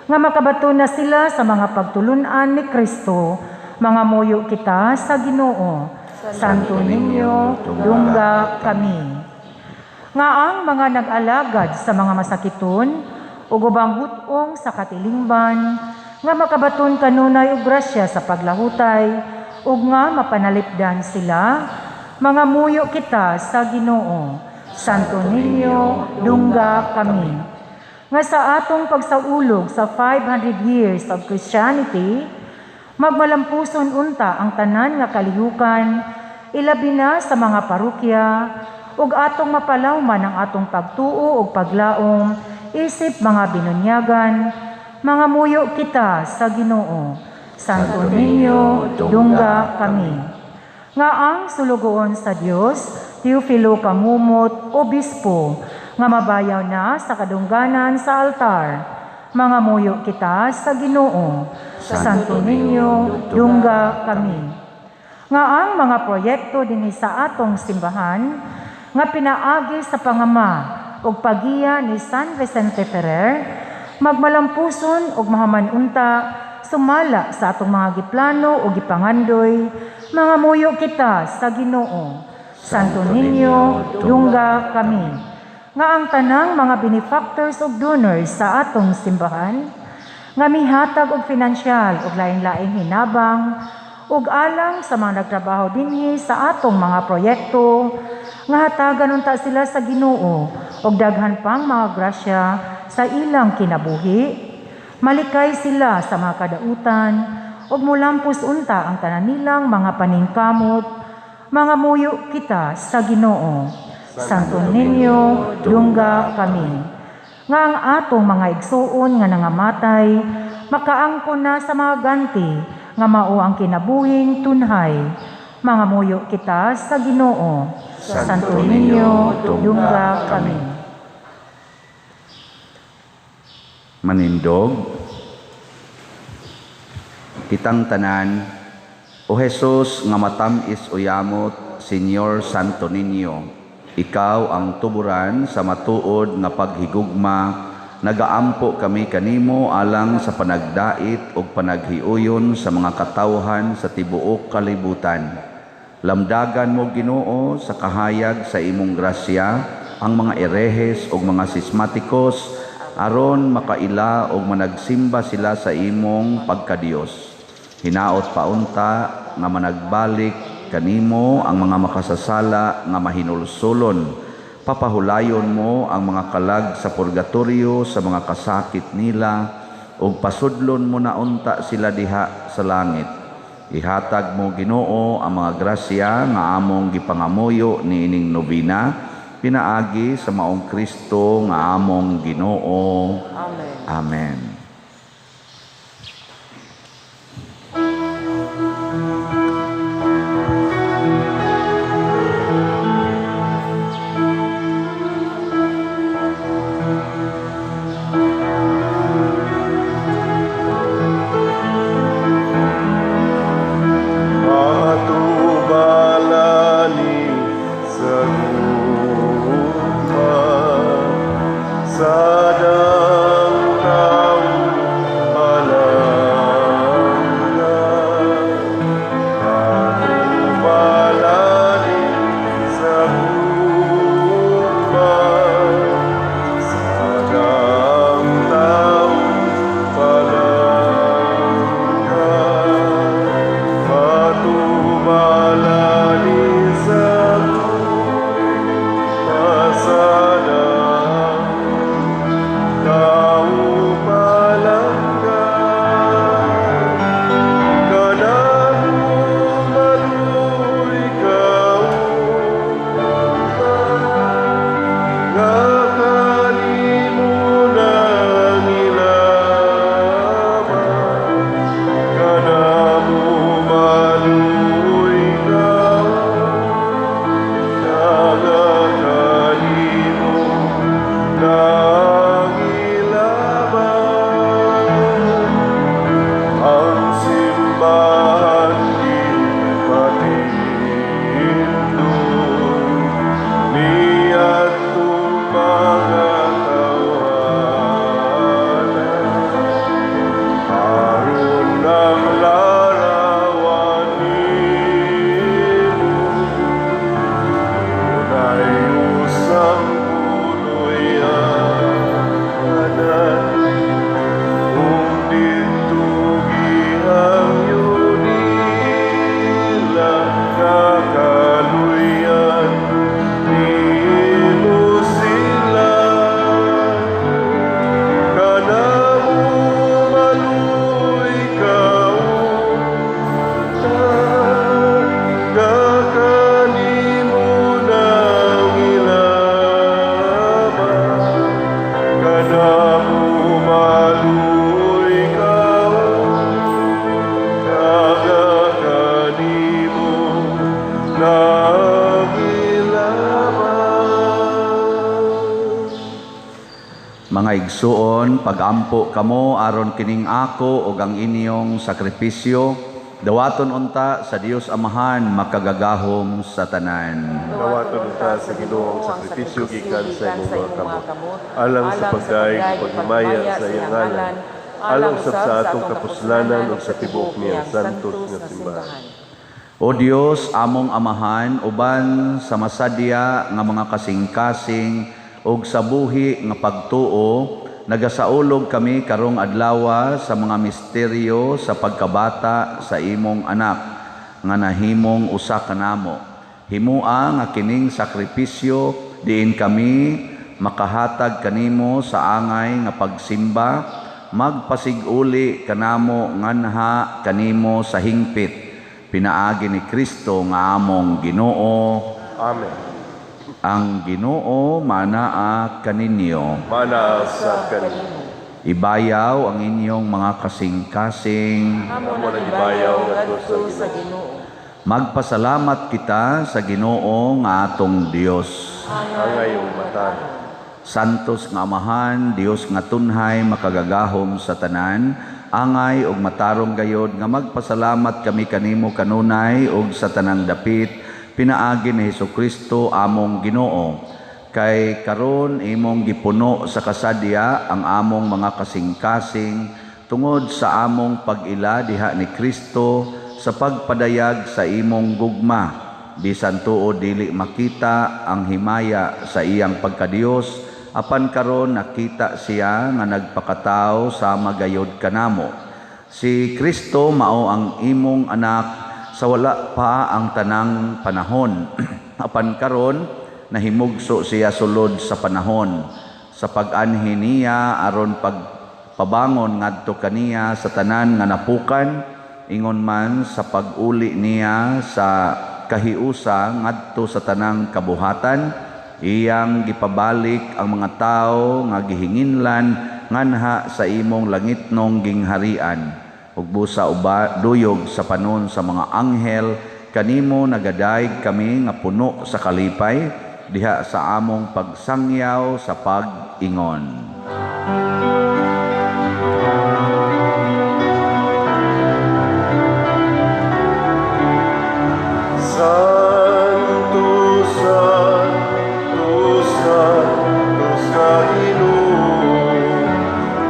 nga makabato na sila sa mga pagtulunan ni Kristo, mga muyo kita sa Ginoo. Santo Niño, dungga kami. Nga ang mga nag-alagad sa mga masakiton ug ubang hut-ong sa katilingban, nga makabaton kanunay og grasya sa paglahutay ug nga mapanalipdan sila, mga muyo kita sa Ginoo. Santo Niño, dungga kami. Nga sa atong pagsaulog sa 500 years of Christianity, magmalampuson unta ang tanan nga kalihukan, ilabi na sa mga parokya, ug atong mapalawman ang atong pagtuo ug paglaom isip mga binunyagan, mga muyo kita sa Ginoo. Santo Niño, dungga kami. Nga ang sulugoon sa Dios, Teofilo Camomot, Obispo, nga mabayaw na sa kadungganan sa altar. Mangamuyo kita sa Ginoo. Santo Niño, dungga kami. Nga ang mga proyekto dinhi sa atong simbahan nga pinaagi sa pangama ug pagiya ni San Vicente Ferrer magmalampuson ug mahaman unta sumala sa atong mga giplano ug gipangandoy, mangamuyo kita sa Ginoo. Santo Niño, dungga kami. Nga ang tanang mga benefactors ug donors sa atong simbahan nga mihatag og finansyal ug laing-laing hinabang ug alang sa mga nagtrabaho dinhi sa atong mga proyekto, nga hatagan unta sila sa Ginoo og daghan pang mga grasya sa ilang kinabuhi, malikay sila sa mga kadautan ug mulampos unta ang tanan nilang mga paningkamot, mangamuyo kita sa Ginoo. Santo Niño, dungga kami. Nga ang atong mga igsuon nga nangamatay makaangkon na sa mga ganti nga mao ang kinabuhing tunhay, mangamuyo kita sa Ginoo. Santo Niño, dungga kami. Manindog kitang tanan. O Jesus nga matam-is uyamot, Señor Santo Niño, ikaw ang tuburan sa matuod nga paghigugma. Nagaampo kami kanimo alang sa panagdait ug panaghiuyon sa mga katawhan sa tibuok kalibutan. Lamdagan mo, Ginoo, sa kahayag sa imong grasya ang mga erehes ug mga sismatikos aron makaila ug managsimba sila sa imong pagkadiyos. Hinaot paunta nga managbalik kanimo ang mga makasasala nga mahinulsulon. Papahulayon mo ang mga kalag sa purgatorio sa mga kasakit nila ug pasudlon mo na unta sila diha sa langit. Ihatag mo, Ginoo, ang mga grasya nga among gipangamuyo niining nobena pinaagi sa maong Kristo nga among Ginoo. Amen. Amen. Matubalani sa gugma sa dang tawo palangga. Matubalani sa gugma sa dang tawo palangga. Matubalani sa gugma sa dang Mga igsuon, pagampo kamo aron kining ako ug ang inyong sakripisyo dawaton unta sa Dios Amahan makagagahom sa tanan. Dawaton unta sa Ginoo ang sakripisyo gikan sa imong mga kamot, alang sa pagdayeg ug paghimaya sa iyang ngalan, alang usab sa atong kapuslanan ug sa tibuok niyang santos nga simbahan. O Dios, among Amahan, uban sa masadya nga mga kasing-kasing ug sa buhi nga pagtuo, nagasaulog kami karong adlawa sa mga misteryo sa pagkabata sa imong anak nga nahimong usa kanamo. Himua nga kining sakripisyo diin kami makahatag kanimo sa angay nga pagsimba, magpasig-uli kanamo nganha kanimo sa hingpit. Pinaagi ni Kristo nga among Ginoo. Amen. Ang Ginoo manaa kaninyo. Manaa sa kanimo. Ibayaw ang inyong mga kasing-kasing. Amo Amo nang nang ibayaw ibayaw ngadto sa Ginoo. Magpasalamat kita sa Ginoo nga atong Dios. Angay ug matarong. Santos nga Amahan, Dios nga tunhay makagagahom sa tanan, angay ug matarong gayod nga magpasalamat kami kanimo kanunay ug sa tanang dapit pinaagi ni Hesukristo among Ginoo. Kay karon imong gipuno sa kasadya ang among mga kasing-kasing tungod sa among pag-ila diha ni Kristo sa pagpadayag sa imong gugma. Bisan tuod dili makita ang himaya sa iyang pagkadiyos, apan karon nakita siya nga nagpakatao sama gayod kanamo. Si Kristo mao ang imong anak sa wala pa ang tanang panahon. Apan karon nahimugso siya sulod sa panahon sa pag-anhi niya aron pagpabangon ngadto kaniya sa tanan nga napukan, ingon man sa pag-uli niya sa kahiusa ngadto sa tanang kabuhatan. Iyang gipabalik ang mga tawo nga gihinginlan nganha sa imong langitnong gingharian. Ug busa uba duyog sa panon sa mga anghel kanimo nagadayeg kami nga puno sa kalipay diha sa among pagsangyaw sa pag-ingon. Santo, Santo, Santo sa Ginoo,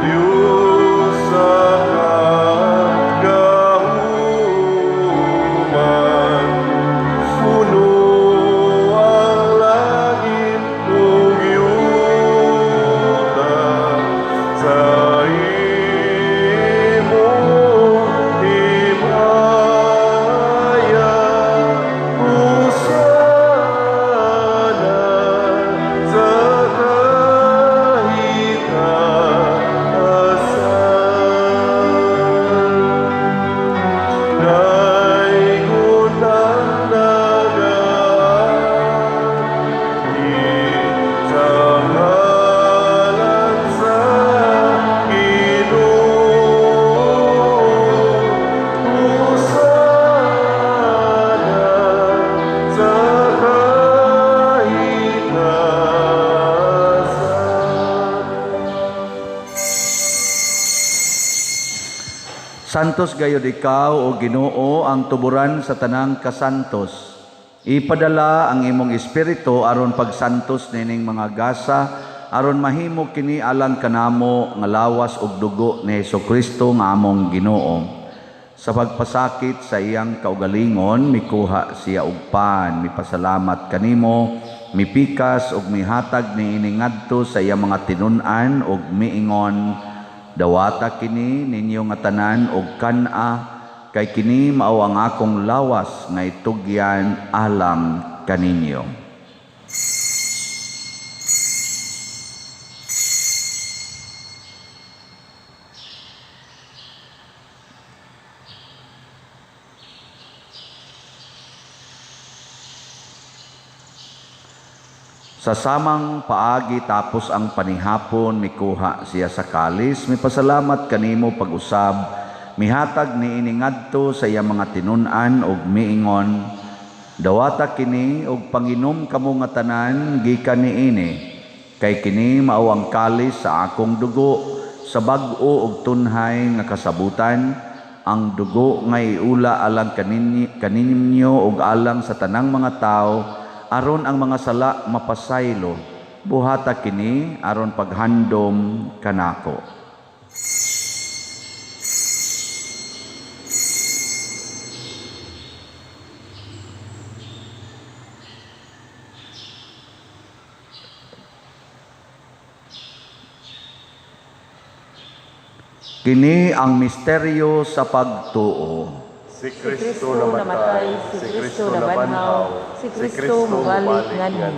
Dios sa kagahuman. Puno ang langit ug yuta sa imong himaya. Hosana sa kahitasan. Daygon ang nagaanhi sa ngalan sa Ginoo. Hosana sa kahitasan. Santos gayod ikaw, o Ginoo, ang tuburan sa tanang kasantos. Ipadala ang imong espiritu aron pagsantos nining mga gasa, aron mahimo kini alang kanamo nga lawas ug dugo ni Hesukristo nga among Ginoo. Sa pagpasakit sa iyang kaugalingon, mikuha siya og pan, mipasalamat kanimo, mipikas ug mihatag niini ngadto sa iyang mga tinun-an ug miingon, dawata kini ninyo nga tanan og kan-a, kay kini mao ang akong lawas nga itugyan alang kaninyo. Sa samang paagi tapos ang panihapon, mikuha siya sa kalis, mipasalamat kanimo pag-usab, mihatag niini ngadto sa iyang mga tinun-an ug miingon, dawata kini ug panginom kamo nga tanan gikan niini, Kay kini mao ang kalis sa akong dugo, sa bag-o ug tunhay nga kasabutan, ang dugo nga iula alang kaninyo ug alang sa tanang mga tawo, aron ang mga sala mapasaylo. Buhata kini aron paghandom kanako. Kini ang misteryo sa pagtuo. Si Kristo namatay, si Kristo nabanhaw, si Kristo mubalik nganhi.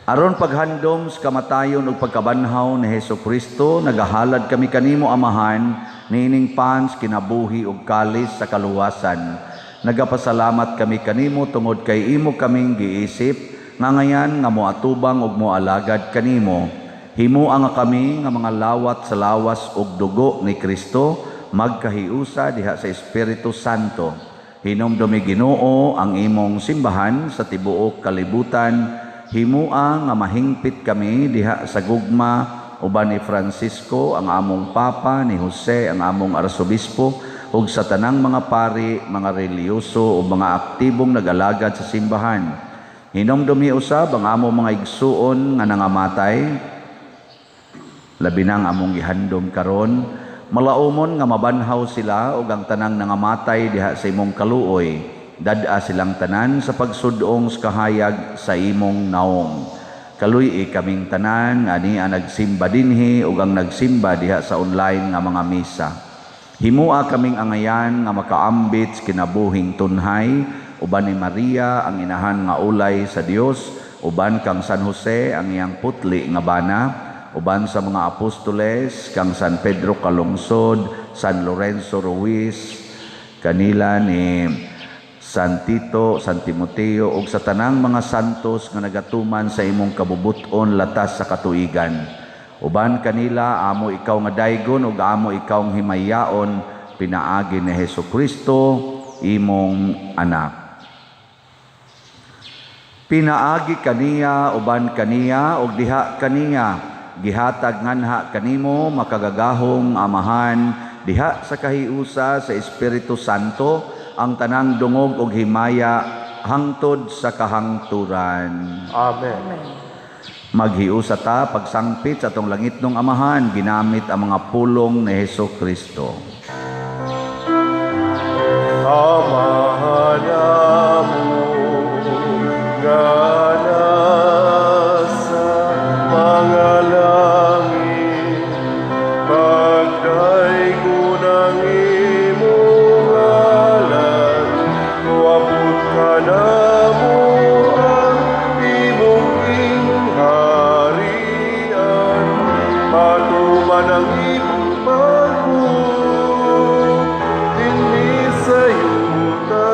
Aron paghandom sa kamatayon ug pagkabanhaw ni Hesus Kristo, nagahalad kami kanimo Amahan niining pans kinabuhi ug kalis sa kaluwasan. Nagapasalamat kami kanimo tungod kay imo kaming giisip nga ngayan nga moatubang ug moalagad kanimo. Himua nga kami nga mga lawat sa lawas ug dugo ni Kristo, magkahiusa diha sa Espiritu Santo. Hinumdumi Ginoo ang imong simbahan sa tibuok kalibutan. Himua nga mahingpit kami diha sa gugma uban ni Francisco ang among Papa, ni Jose ang among Arsobispo, ug sa tanang mga pari, mga relihiyoso ug mga aktibong nag-alagad sa simbahan. Hinumdumi usab ang among mga igsuon nga nangamatay, labi nang among gihandom karon, malaumon nga mabanhaw sila ug ang tanang nangamatay diha sa imong kaluoy. Dad-a silang tanan sa pagsudong sa kahayag sa imong naong. Kaluy-i kaming tanan nga ani ang nagsimba dinhi ug ang nagsimba diha sa online nga mga misa. Himua kaming angayan nga makaambit sa kinabuhing tunhay uban ni Maria ang inahan nga ulay sa Dios, uban kang San Jose ang iyang putli nga bana, uban sa mga apostoles kang San Pedro Calungsod, San Lorenzo Ruiz, kanila ni San Tito, San Timoteo ug sa tanang mga santos nga nagatuman sa imong kabubut-on latas sa katuigan. Uban kanila amo ikaw nga daygon ug amo ikaw nga himayaon pinaagi ni Hesukristo imong anak. Pinaagi kaniya, uban kaniya ug diha kaniya gihatag nganha kanimo makagagahong Amahan diha sa kahiusa sa Espiritu Santo ang tanang dungog ug himaya hangtod sa kahangturan. Amen. Maghiusa ta pagsangpit sa atong langitnong Amahan ginamit ang mga pulong ni Hesus Kristo. Amahan amo nga nasa mga langit, pagdaygon ang imong ngalan, moabot kanamo ang imong gingharian, matuman ang imong pagbuot dinhi sa yuta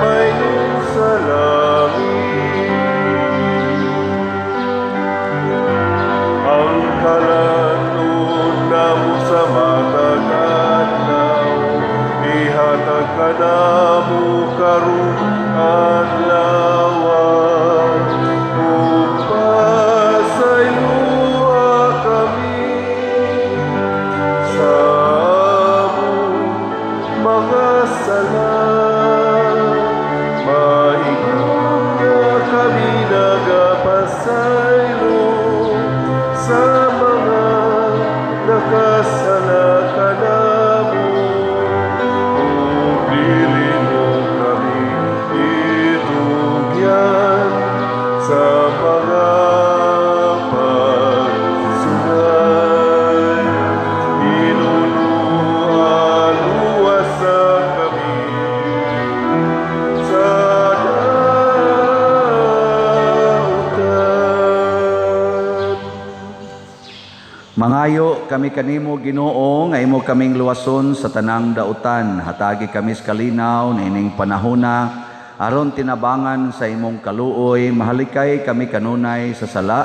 mayon sa langit. Ang kalan-on namo sa matag adlaw, ihatag kanamo karong adlaw, ug pasayloa kami sa among mga sala, maingon nga kami nagapasaylo sa mga nakasala kanamo, ug dili mo kami itugyan sa mga pagsugay. Hinunua, luwasa kami sa dautan. Mangayo kami kanimo Ginoo nga imo kaming luwason sa tanang dautan. Hatagi kami sa kalinaw niining panahona aron tinabangan sa imong kaluoy, mahalikay kami kanunay sa sala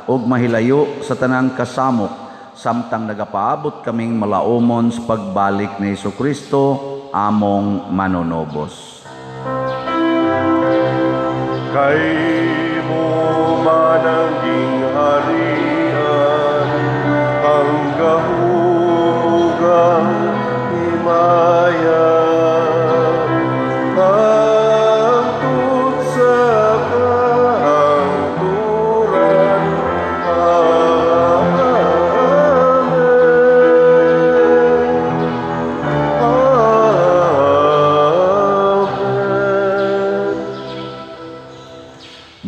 ug mahilayo sa tanang kasamok, samtang nagapaabot kaming malaumon sa pagbalik ni Hesukristo among manunobos. Kay mo man ang gingharian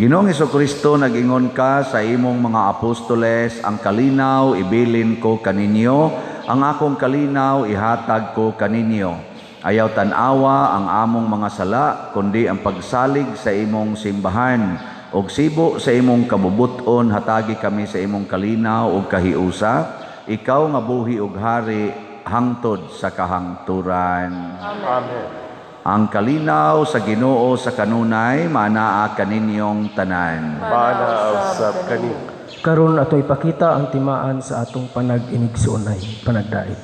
Ginoong Kristo, nag-ingon ka sa imong mga apostoles, ang kalinaw ibilin ko kaninyo, ang akong kalinaw ihatag ko kaninyo. Ayaw tan-awa ang among mga sala, kundi ang pagsalig sa imong simbahan. Og sibo sa imong kabubuton, hatagi kami sa imong kalinaw ug kahiusa. Ikaw nga buhi ug hari hangtod sa kahangturan. Amen. Ang kalinaw sa Ginoo sa kanunay maanaa kaninyong tanan. Maanaa usab kanimo. Karon ato ipakita ang timaan sa atong panag-inigsuonay, panagdait.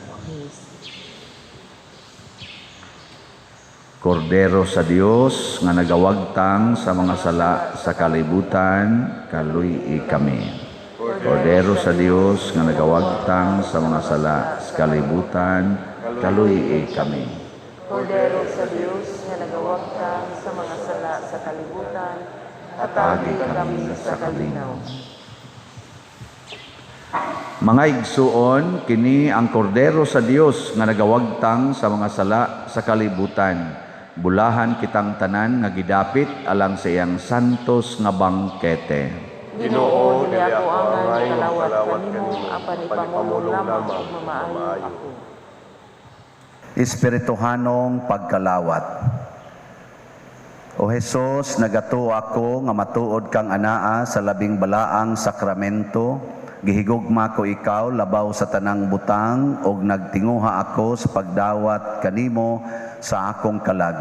Kordero sa Dios nga nagawagtang sa mga sala sa kalibutan, kaluy-i kami. Kordero sa Dios nga nagawagtang sa mga sala sa kalibutan, kaluy-i kami. Kordero sa Dios nga nagawagtang sa mga sala sa kalibutan, Hatagi hatagi kami kami sa sa kalinaw. kalinaw. Mga igsuon, kini ang kordero sa Dios nga nagawagtang sa mga sala sa kalibutan. Bulahan kitang tanan nga gidapit alang sa iyang santos nga bangkete. Ginoo, dili ako angay angay kalawat kalawat kanimo, kanimo, apan apan ipamulong ipamulong lamang lamang ug mamaayo mamaayo ako. Espirituhanong pagkalawat. O Hesus, nagatuo ako nga matuod kang anaa sa labing balaang sakramento. Gihigugma ko ikaw labaw sa tanang butang ug nagtinguha ako sa pagdawat kanimo sa akong kalag.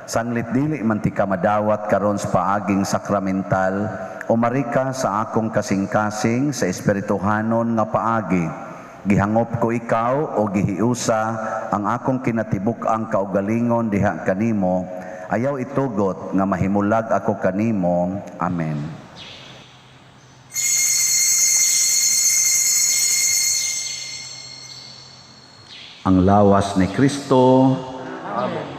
Sanglit dili man ti ka madawat karon sa paaging sakramental, umari ka sa akong kasing-kasing sa espirituhanon nga paagi. Gihangop ko ikaw o gihiusa ang akong kinatibuk-ang kaugalingon diha kanimo. Ayaw itugot nga mahimulag ako kanimo. Amen. Ang lawas ni Kristo. Amen.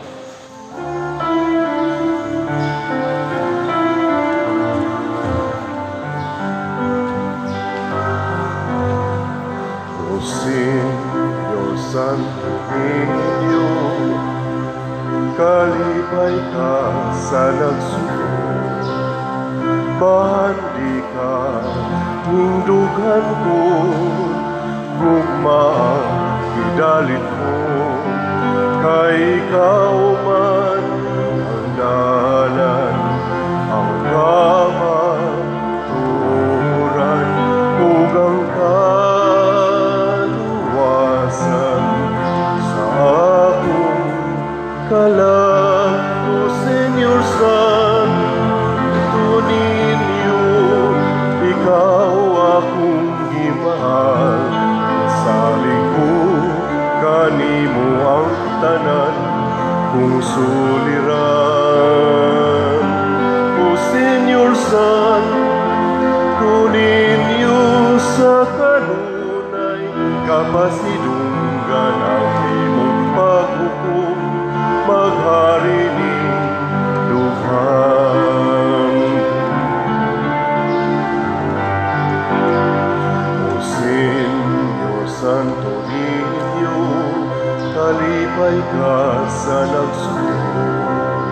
O Señor Santo Niño, kalipay ka sa nagsulod, bandi ka, nindugan ko, gugma idalit mo, kay ikaw man ang dalan, ang kamatuoran, ug ang kaluwasan sa akong kalag. O Señor Santo Niño, ikaw akong gimahal, salig ko kanimo ang tanan kung suliran. O Señor Santo Niño, sa kanunay kapasidunggan ang imong paghukom, maghari ni dughan. O Señor Santo Niño, kalipay ka sa nagsulod,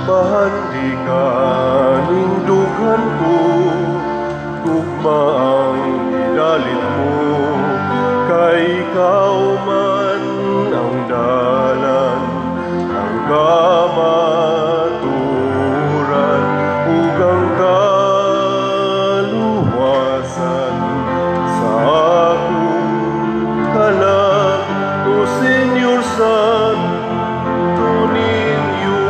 bahandi ka nindughan ko, gugma ang idalit mo, kay ikaw man ang dalan, ang kamatuoran, ug ang kaluwasan sa akong kalag. O Señor Santo Niño,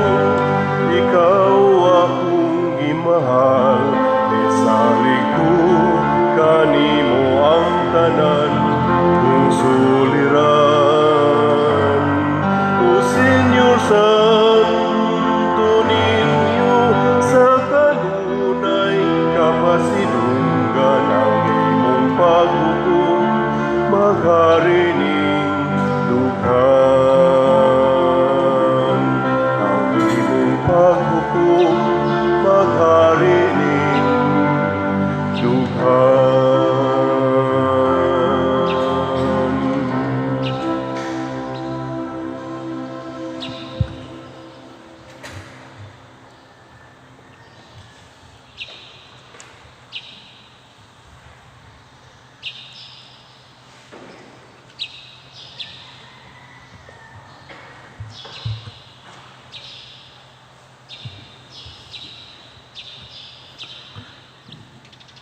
ikaw akong gimahal, isalig ko kanimo ang tanan kung suliran. O Señor Santo Niño, sa kanunay kapasidunggan ang imong paghukom, maghari ning dughan. Ang imong paghukom, maghari ning dughan.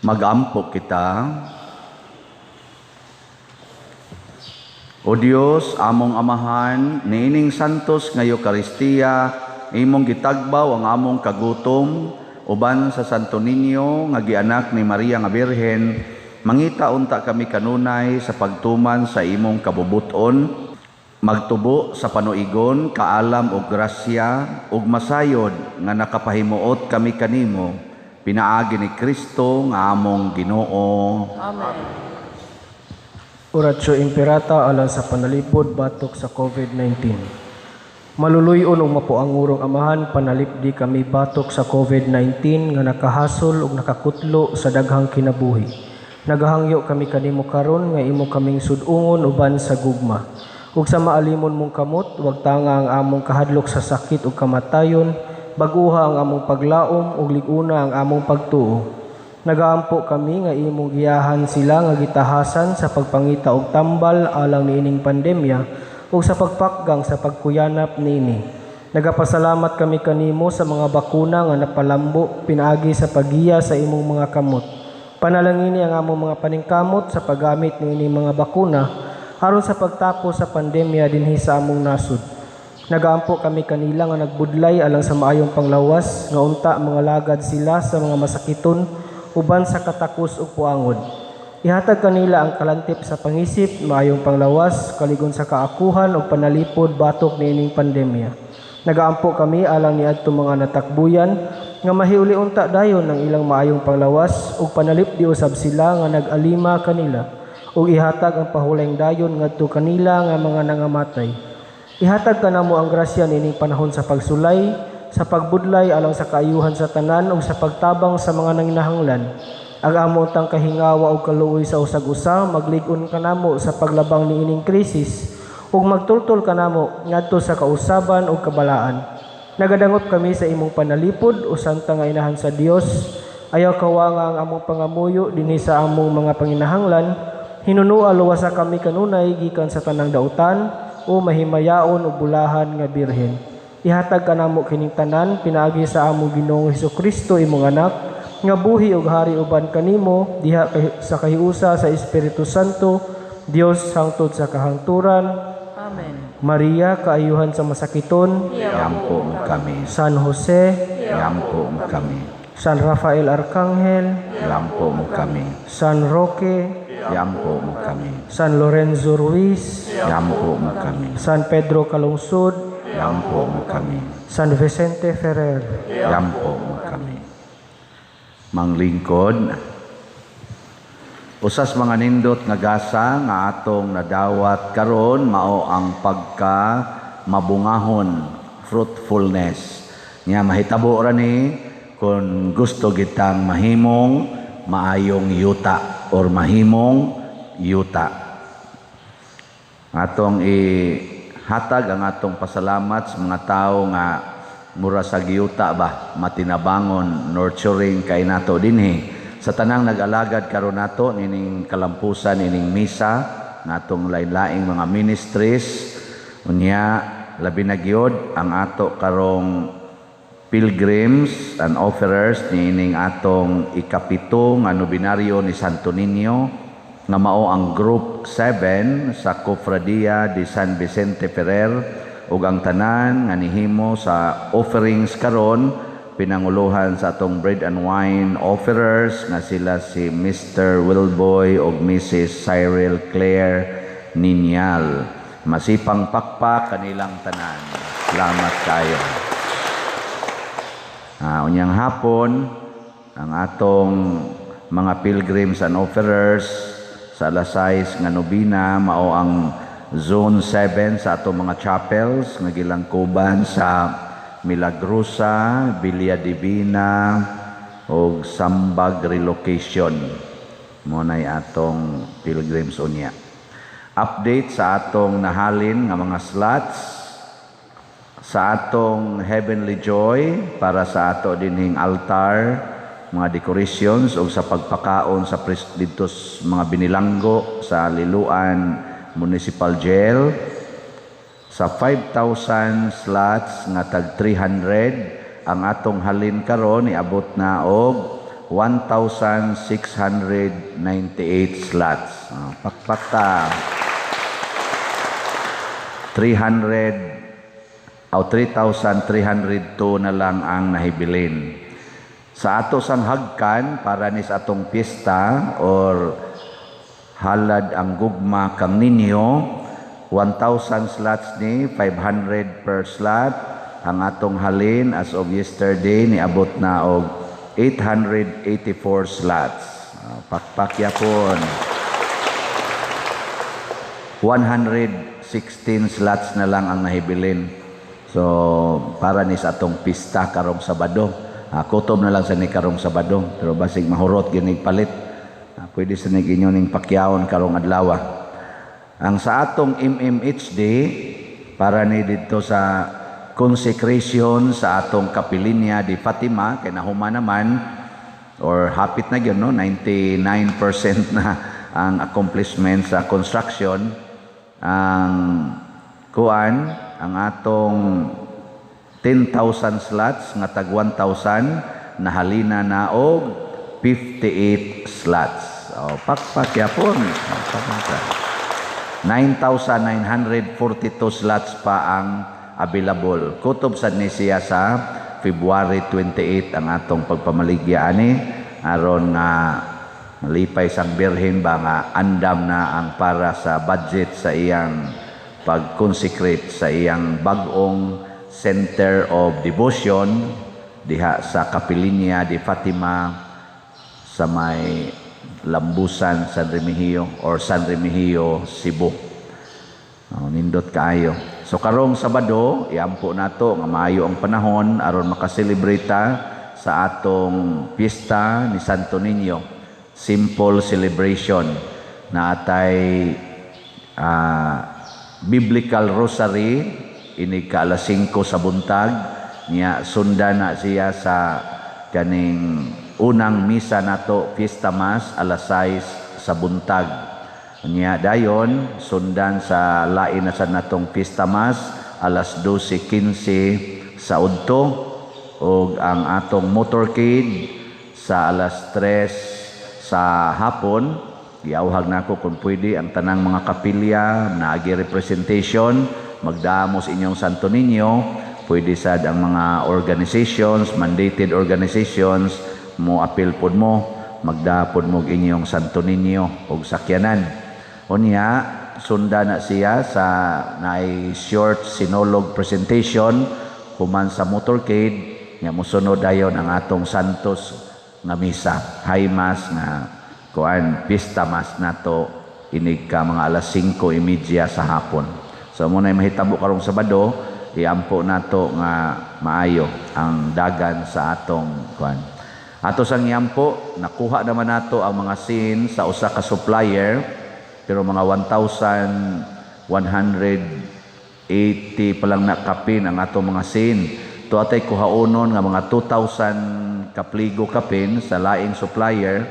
Magampo kita. O Dios, among Amahan, niining santos nga Eukaristiya, imong gitagbaw ang among kagutom uban sa Santo Niño nga gianak ni Maria nga Birhen, mangita unta kami kanunay sa pagtuman sa imong kabubuton, magtubo sa panuigon, kaalam ug grasya ug masayod nga nakapahimuot kami kanimo, pinaagi ni Kristo nga among Ginoo. Amen. Oratio Imperata alang sa panalipod batok sa COVID-19. Maluluy-on ug mapuangurong Amahan, panalipdi kami batok sa COVID-19 nga nakahasol ug nakakutlo sa daghang kinabuhi. Nagahangyo kami kanimo karon nga imo kaming sud-ungon uban sa gugma. Ug sa maalimon mong kamot, wag tanga ang among kahadlok sa sakit ug kamatayon, bag-uha ang among paglaom ug lig-una ang among pagtuo. Nagaampo kami nga imong giyahan sila nga gitahasan sa pagpangita og tambal alang niining pandemya ug sa pagpakgang sa pagkuyanap niini. Nagapasalamat kami kanimo sa mga bakuna nga napalambo pinaagi sa paggiya sa imong mga kamot. Panalangini ang among mga paningkamot sa paggamit niining mga bakuna aron sa pagtapos sa pandemya dinhi sa among nasod. Nagaampo kami kanila nga nagbudlay alang sa maayong panglawas nga unta mga lagad sila sa mga masakiton uban sa katakos ug puangod. Ihatag kanila ang kalantip sa pangisip, maayong panglawas, kaligon sa kaakuhan ug panalipod batok niining pandemya. Nagaampo kami alang niadto mga natakbuyan nga mahiuli unta dayon ang ilang maayong panglawas ug panalipdi usab sila nga nag-alima kanila ug ihatag ang pahulayng dayon ngadto kanila nga mga nangamatay. Ihatag kanamo ang grasya niining panahon sa pagsulay, sa pagbudlay alang sa kaayuhan sa tanan ug sa pagtabang sa mga nanginahanglan. Ang amo untang kahingawa ug kaluoy sa usag-usa, maglig-on kanamo sa paglabang niining krisis ug magtultol kanamo ngadto sa kausaban ug kabalaan. Nagadangot kami sa imong panalipod o santa nga inahan sa Dios. Ayaw kawanga ang among pangamuyo dinhi sa among mga panginahanglan. Hinunua luwasa kami kanunay gikan sa tanang dautan o mahimayaon ug bulahan nga birhen. Ihatag kanamo kining tanan pinaagi sa among Ginoong Hesukristo imong anak nga buhi ug hari uban kanimo diha sa kahiusa sa Espiritu Santo, Dios hangtod sa kahangturan. Amen. Maria, kaayuhan sa masakiton, Iampo mo kami. San Jose, Iampo mo kami. San Rafael Arcangel, Iampo mo kami. San Roque, Iampo mo kami. San Lorenzo Ruiz, Iampo mo kami. San Pedro Calungsod, Iampo mo kami. San Vicente Ferrer. Iampo mo kami. Manglingkod, usas mga nindot nga gasa nga atong nadawat karon mao ang pagka mabungahon, fruitfulness. Nya mahitabo ra ni kung gusto gitang mahimong maayong yuta or mahimong yuta. Atong ihatag ang atong pasalamat sa mga tawo nga mura sa giyuta ba, matinabangon, nurturing kay nato dinhi. Sa tanang nag-alagad karon nato nining kalampusan nining misa natong lain-laing mga ministries, unya labi na gyud ang ato karong pilgrims and offerers niining atong ikapito nga nobinaryo ni Santo Niño nga mao ang Group 7 sa Cofradia de San Vicente Ferrer ug ang tanan nga nihimo sa offerings karon pinanguluhan sa atong bread and wine offerers nga sila si Mr. Wilboy ug Mrs. Cyril Claire Ninyal. Masipang pakpak kanilang tanan. Salamat kayo. Unyang hapon ang atong mga pilgrims and offerers sa alas 6 nga nobina mao ang Zone 7 sa atong mga chapels nga gilangkuban sa Milagrosa, Villa Divina ug Sambag Relocation. Mo nay atong pilgrims unya. Update sa atong nahalin nga mga slots sa atong Heavenly Joy para sa ato dinhing altar, mga decorations ug sa pagpakaon sa didto mga binilanggo sa Liloan Municipal Jail. Sa 5,000 slots nga tag 300 ang atong halin karon iabot na og 1,698 slots. Pakpak ta. 300 o 3,302 na lang ang nahibilin. Sa ato sang hagkan para ni sa atong piyesta or halad ang gugma kang ninyo, 1,000 slots ni 500 per slot. Ang atong halin as of yesterday niabot na og 884 slots. Pakpak yapon. 116 slots na lang ang nahibilin. So, para ni sa atong pista karong Sabado. Kutob na lang sa ni karong Sabado, pero basig mahurot ginig palit. Pwede sa nig inyo ning pakyawon karong adlaw. Ang sa atong MMHD para ni didto sa consecration sa atong Kapilinya di Fatima kay nahuman naman or hapit na gyud, no, 99% na ang accomplishment sa construction. Ang kuan, ang atong 10,000 slots nga tag 1,000, nahalina na og 58 slots. O, pakpak yapon. O, pakpak. 9,942 slots pa ang available. Kutob sad ni siya sa February 28 ang atong pagpamaligya ani, aron nga malipay sang Birhen ba nga andam na ang para sa budget sa iyang pag-consecrate sa iyang bag-ong center of devotion diha sa Kapilinya di Fatima sa may Lambusan, San Remigio or San Remigio, Cebu. Oh, nindot kaayo. So karong Sabado, iampo nato nga maayo ang panahon aron makaselebrate sa atong piyesta ni Santo Niño. Simple celebration na atay biblical rosary ini ka alas 5 sa buntag niya. Sundan na siya sa kaning unang misa nato, Fiesta Mass, alas 6 sa buntag niya. Dayon sundan sa lain na sa natong Fiesta Mass alas 12:15 sa udto, ug ang atong motorcade sa alas 3 sa hapon. Giawhag nako kung pwede ang tanang mga kapilya naagi representation magdamos inyong Santo Niño. Pwede sad ang mga organizations, mandated organizations, mo apil pod mo, magdapod mo inyong Santo Niño og sakyanan. Unya sunda na siya sa naay short sinolog presentation human sa motorcade nya. Mosunod dayon ang atong Santos nga misa, high mass nga kuan, pista mass nato inig ka mga alas 5:30 sa hapon. So mo na mahitabo karong Sabado. Iampo nato nga maayo ang dagan sa atong kuan. Ato sang iampo, nakuha naman nato ang mga sin sa usa ka supplier, pero mga 1,180 pa lang na kapin ang atong mga sin. To atay kuhaonon nga mga 2,000 kapligo kapin sa laing supplier.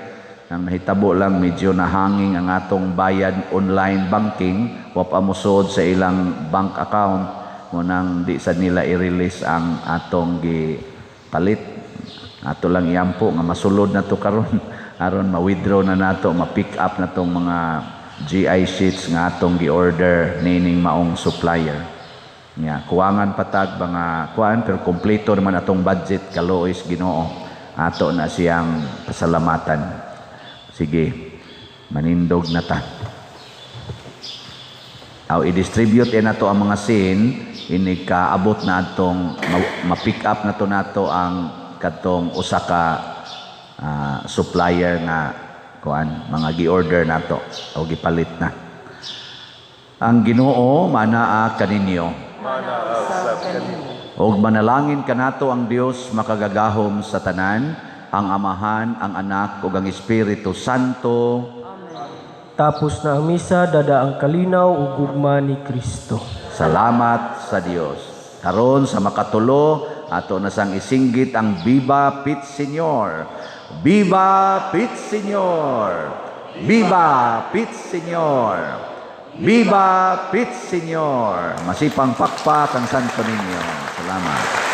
Ang nahitabo lang, medyo nahanging ang atong bayad online banking, wa pa mosod sa ilang bank account, mo nang di sa nila i-release ang atong gipalit. Ato lang iampo nga masulod na to karon aron ma-withdraw na nato, ma-pick up na tong mga GI sheets nga atong gi-order nining maong supplier. Nya kuwangan patag mga kuan, pero kompleto naman atong budget, kaluoy Ginoo. Ato na siyang pasalamatan. Sige, manindog na ta. Aw, i-distribute na nato ang mga sin inig kaabot na atong ma-pick up na to nato ang katong usa ka supplier nga kuan, mga gi-order nato o gipalit na. Ang Ginoo manaa kaninyo. Og manalangin kanato ang Dios makagagahom sa tanan, ang Amahan, ang Anak ug ang Espiritu Santo. Tapos na ang misa, dada ang kalinaw ug gugma ni Kristo. Salamat sa Dios. Karon sa makatulo, ato na sang isinggit ang Viva Pit Señor. Viva Pit Señor. Viva Pit Señor. Viva Pit Señor. Masipang pakpak ang Santo Niño. Salamat.